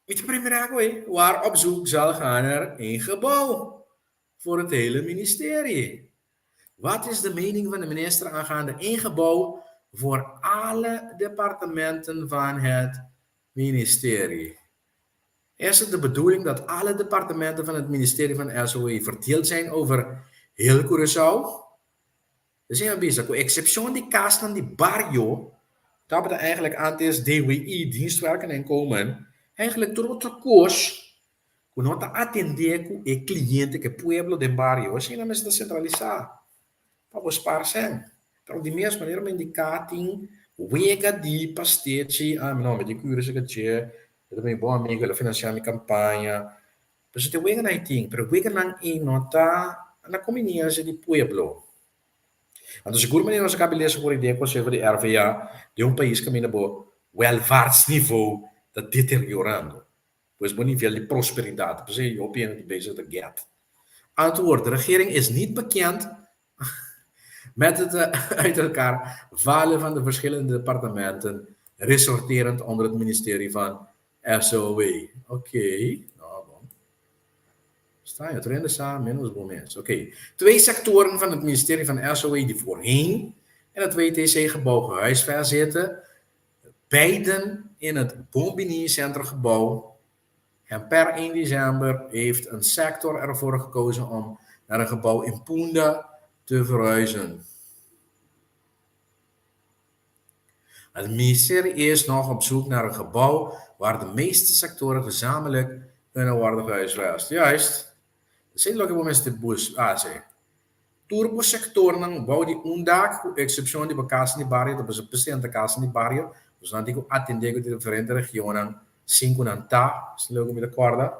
mi ta primera ku ei, waar op zoek zal gaan naar een gebouw voor het hele ministerie. Wat is de mening van de minister aangaande één gebouw voor alle departementen van het ministerie? Is het de bedoeling dat alle departementen van het ministerie van SOE verdeeld zijn over heel Curaçao? Esei a bisa, ku eksepshon di kasnan di bario, tabata eigenlijk antes DWI, Dienst Werk en Inkomen, eigenlijk tur otro kos ku no ta atendé ku e kliente, ku e pueblo den bario. Asina mester ta sentralisá pa bo spar sèn. Pero di mes manera mi indiká tin wega di pastechi, ah no, mi tin kura esaki dje, e ta mi bon amigu, el a finansiá mi kampaña. Pasobra te weganan ei tin, pero weganan ei no ta na kombiniensia di pueblo. Anto sigur manera nos a kabi lesa for idea konseho di RVA den un pais kaminda bo welvaartsniveau ta deteriorando, pues bo nivel di prosperidat, p'esei hopi hende ta bezig ta get. Antwoord, De regering is niet bekend met het uit elkaar vallen van de verschillende departementen ressorterend onder het ministerie van SOW. Oké, nou bon. Sta je het sa menos bo mes. Oké. Twee sectoren van het ministerie van SOW die voorheen in het WTC-gebouw gehuisvest zitten, beiden in het Bombini Centergebouw. En per 1 december heeft een sector ervoor gekozen om naar een gebouw in Punda te verhuizen. Het ministerie is nog op zoek naar een gebouw waar de meeste sectoren gezamenlijk kunnen worden gehuisvest. Juist. Esei loke bo mester bus hasi. Tur bo sectornan bou di un dak, ku eksepshon di bo kasan di bario, ta pasobra presidente kasan di bario, boso nan tin ku atendé ku diferente regionnan, sinku nan ta, si loke mi ta kòrda,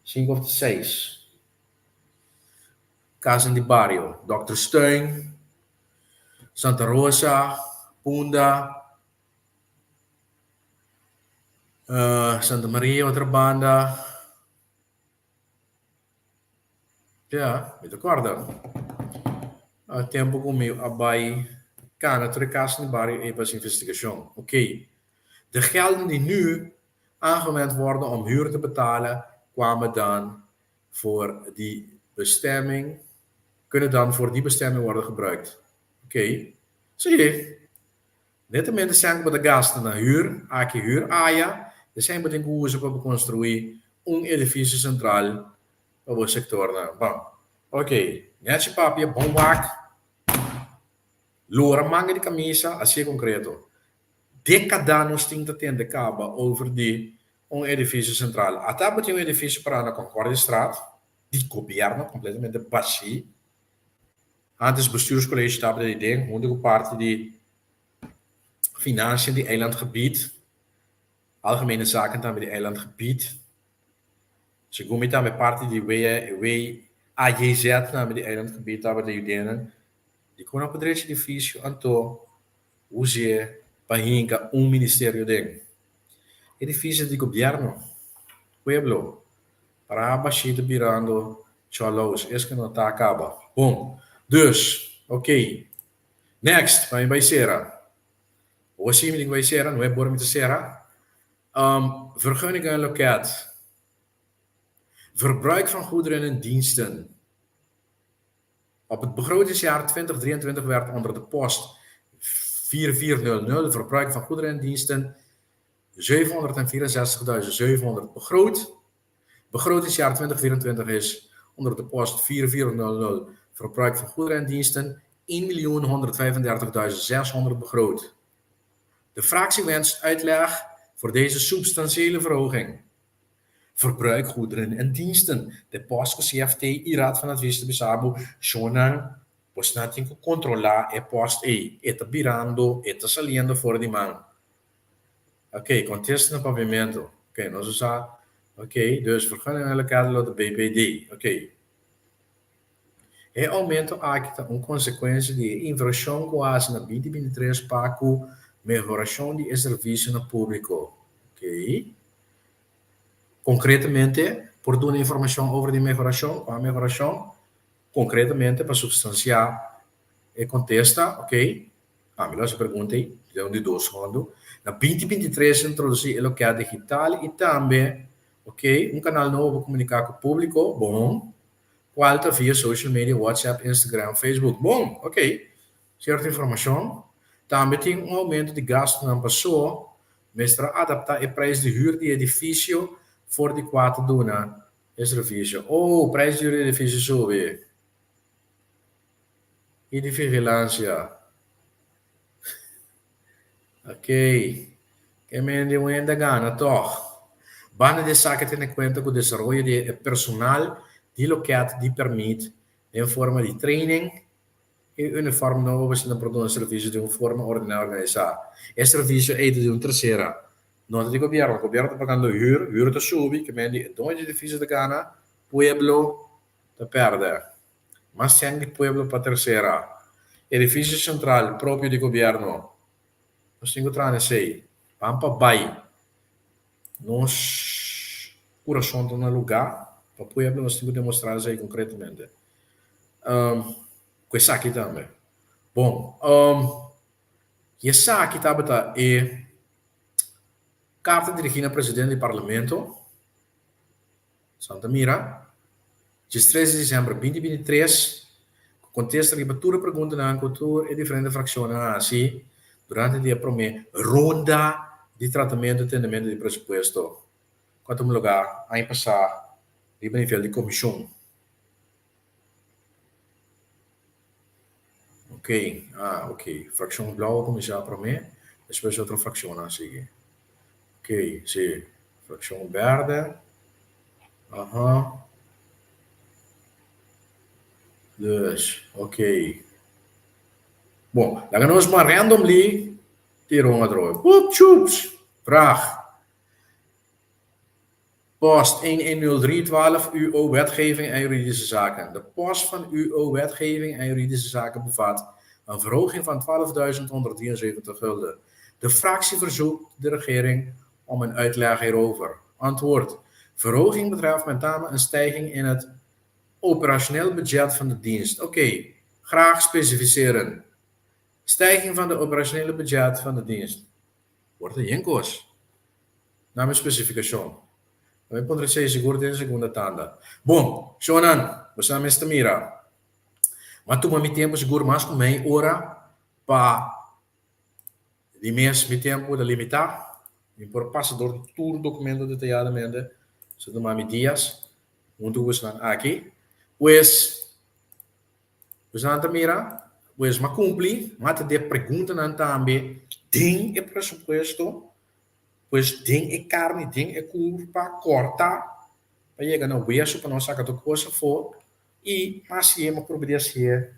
sinku òf ta seis kasan di bario, Dòkter Stein, Santa Rosa, Punda, Santa Maria otro banda. Ya, mi ta kòrda. A tempu ku mi a bai kana tur e kas den bario ei pa hasi investigashon. Oké, de gelden die nu aangewend worden om huur te betalen kwamen dan voor die bestemming, kunnen dan voor die bestemming worden gebruikt. Oké, sí. Netamente sèn ku bo ta gasta na hür aki, hür aya, esei bo tin ku usa pa bo konstruí un edifisio sentral pa bo sektornan. Bon, ok, nèchi papia, bon wak, lora manga di kamisa, asie konkreto. Dékada nos tin ta tende kaba over di un edifisio sentral. Ata bo tin un edifisio pará na Concordiastraat di gobièrnu kompletamente bashí. Antes Bestuurscollege tabata di den hunto cu parti di Financiën di Eilandgebied, Algemene Zaken tambe di Eilandgebied, segun mi tambe parti di WAJZ tambe di Eilandgebied tabata yudennan. Dikon nan por drecha edificio anto us'e pa hinca un ministerio den? Edificio di gobierno, pueblo. Para bashí ta birando chòlous, es ku no ta kaba. Bon, dus, ok. Next, pa mi bai sera. Awor sí mi tin ku bai sera, no e bor mi ta sera. Um, vergunningen en loket. Verbruik van goederen en diensten. Op het begrotingsjaar 2023 werd onder de post 4400 verbruik van goederen en diensten 764.700 begroot. Begrotingsjaar 2024 is onder de post 4400 verbruik van goederen en diensten 1.135.600 begroot. De fractie wenst uitleg voor deze substantiële verhoging. Verbruik goederen en diensten. De post ku CFT i Raad van Advies ta bisa bo, Shonnan, bosnan tin ku kontrolá e post ei. E ta birando, e ta saliendo for di man. Ok, contesta na papiamento. Ok, nos a sa. Ok, dus vergunning en loket lo ta BPD. Ok. E aumento aki ta un consecuencia di e inversion cu a haci na 2023 pa cu mehoracion di e servicio na publico. Ok. Concretamente, por duna informacion over di mehoracion, cua mehoracion? Concretamente pa substancia. E kontesta, Ok, ami lo hasi pregunta ei den un di dos segondo. Na 2023 a introdusí e loket digital i tambe, ok, un kanal nobo pa komuniká ku públiko, bon, kual ta via social media, WhatsApp, Instagram, Facebook, bon, ok, sierto informashon. Tambe tin un oumento di gastunan pasó mester a adaptá e preis di hür di edifisio for di kua ta duna e servisio. Oh, preis di hür di edifisio subi. I di vigilancia. Ok. Ke men di un hende a gana tog. Banda di esaki tene kuenta ku desaroyo di e personal di loket di permit den forma di training i uniform nobo pa asina por duna servisio den un forma ordená i organisá. E servisio ei ta di un tersera, no ta di gobièrnu. Gobièrnu ta pagando hür, hür ta subi, ke men di e doño di edifisio ta gana, pueblo ta pèrdè. Mas sèn di pueblo pa tersera. Edifisio sentral propio di gobièrnu. Nos tin ku traha na esei. Ban pa bai. Nos kurason ta na lugá pa pueblo, nos tin ku demostrá esei konkretamente. Ku esaki tambe. Bon, i esaki tabata e karta dirigí na presidente di parlamento. Santa Mira, 13 di desèmber 2023, ku kontesta riba tur e preguntanan ku tur e diferente frakshonnan a hasi durante di e promé ronda di tratamentu i tendementu di presupuesto ku a tuma lugá aña pasá riba nivel di komishon. Ok, ah ok, frakshon blou a kuminsá promé, despues otro frakshonnan a sigui. Ok, si, frakshon bèrdè, aha, dus, ok. Bon, laga nos mas randomly tira un atrobe. Oep, tjoeps! Vraag. Post 110312 UO Wetgeving en Juridische Zaken De post van UO Wetgeving en Juridische Zaken bevat een verhoging van 12.173 gulden. De fractie verzoekt de regering om een uitleg hierover. Antwoord: Verhoging betreft met name een stijging in het operationeel budget van de dienst. Oké, graag specificeren. Stijging van de operationele budget van de dienst. Por ta yen kos. Na mi spesifikashon. Ta mi puntra esei sigur den segunda tanda. Bon, shownan, boso mes ta mira. M'a tuma mi tempu sigur mas ku mei ora pa di mes mi tempu ta limitá. Mi por pasa dor di tur dokumento detayadamente. Esei ta tuma mi dias huntu ku bosonan aki. Pues. Bosonan ta mira, pues m'a cumpli, m'a atendé preguntanan tambe den e presupuesto, pues den e carni, den e curpa corta pa yega na weso pa nos saca tur cos afó y m'a hacié, m'a purba di hacié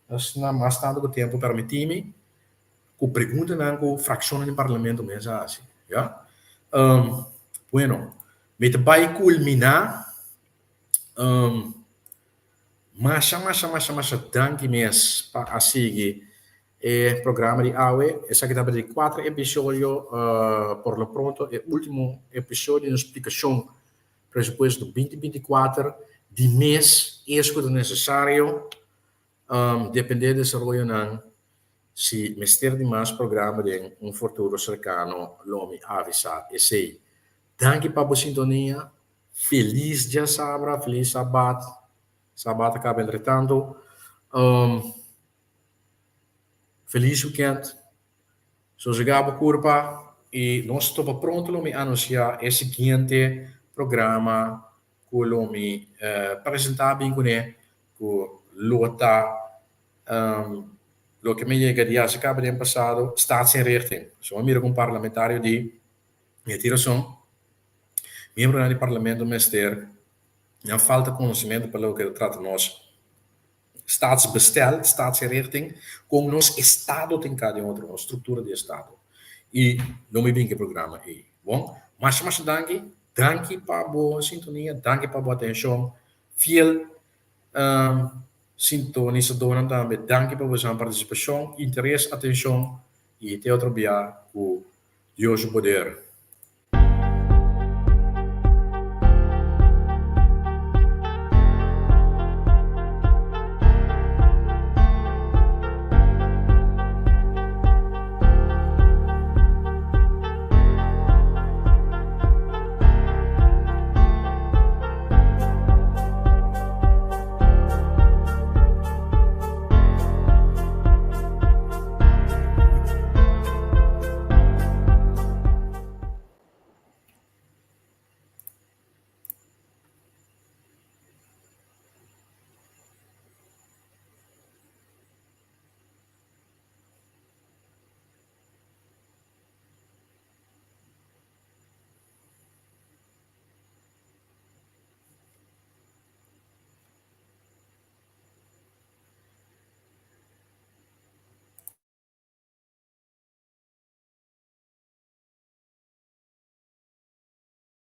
asina mas tanto cu tempo permití mi cu preguntanan cu fraccionnan di parlamento mes a haci, ya. Bueno, mi ta bay culmina. Masha masha masha masha danki mes pa a sigui e programa di awe. Esaki tabata di kuater episodio, por lo pronto e ultimo episodio di nos splikashon presupuesto 2024 di mes es ku ta nesesario depende desaroyonan si mester di mas programa den un futuro serkano lo mi avisa esei. Danki pa bo sintonia. Felis djasabra, felis sabat. Sabat a kaba entretanto. Um, felis weekend. Sosegá bo kurpa i nos topa pronto lo mi anunsiá e siguiente programa ku lo mi uh, presentá bin kuné ku lo ta um, loke mi yega di hasi kaba den pasado, Staatsinrichting. So a mira ku un parlamentario di mi tin rason. Miembronan di Parlamento mester nan falta conocimento pa loke ta trata nos staatsbestel, staatsinrichting, con nos estado tin cada den otro, nos structura di estado. Y lo mi bin cu e programa ey. Bon, masha masha danki, danki pa bo sintonia, danki pa bo atencion fiel. Sintonisadornan tambe, danki pa bo participacion, interes, atencion y te otro bia cu Dios su poder.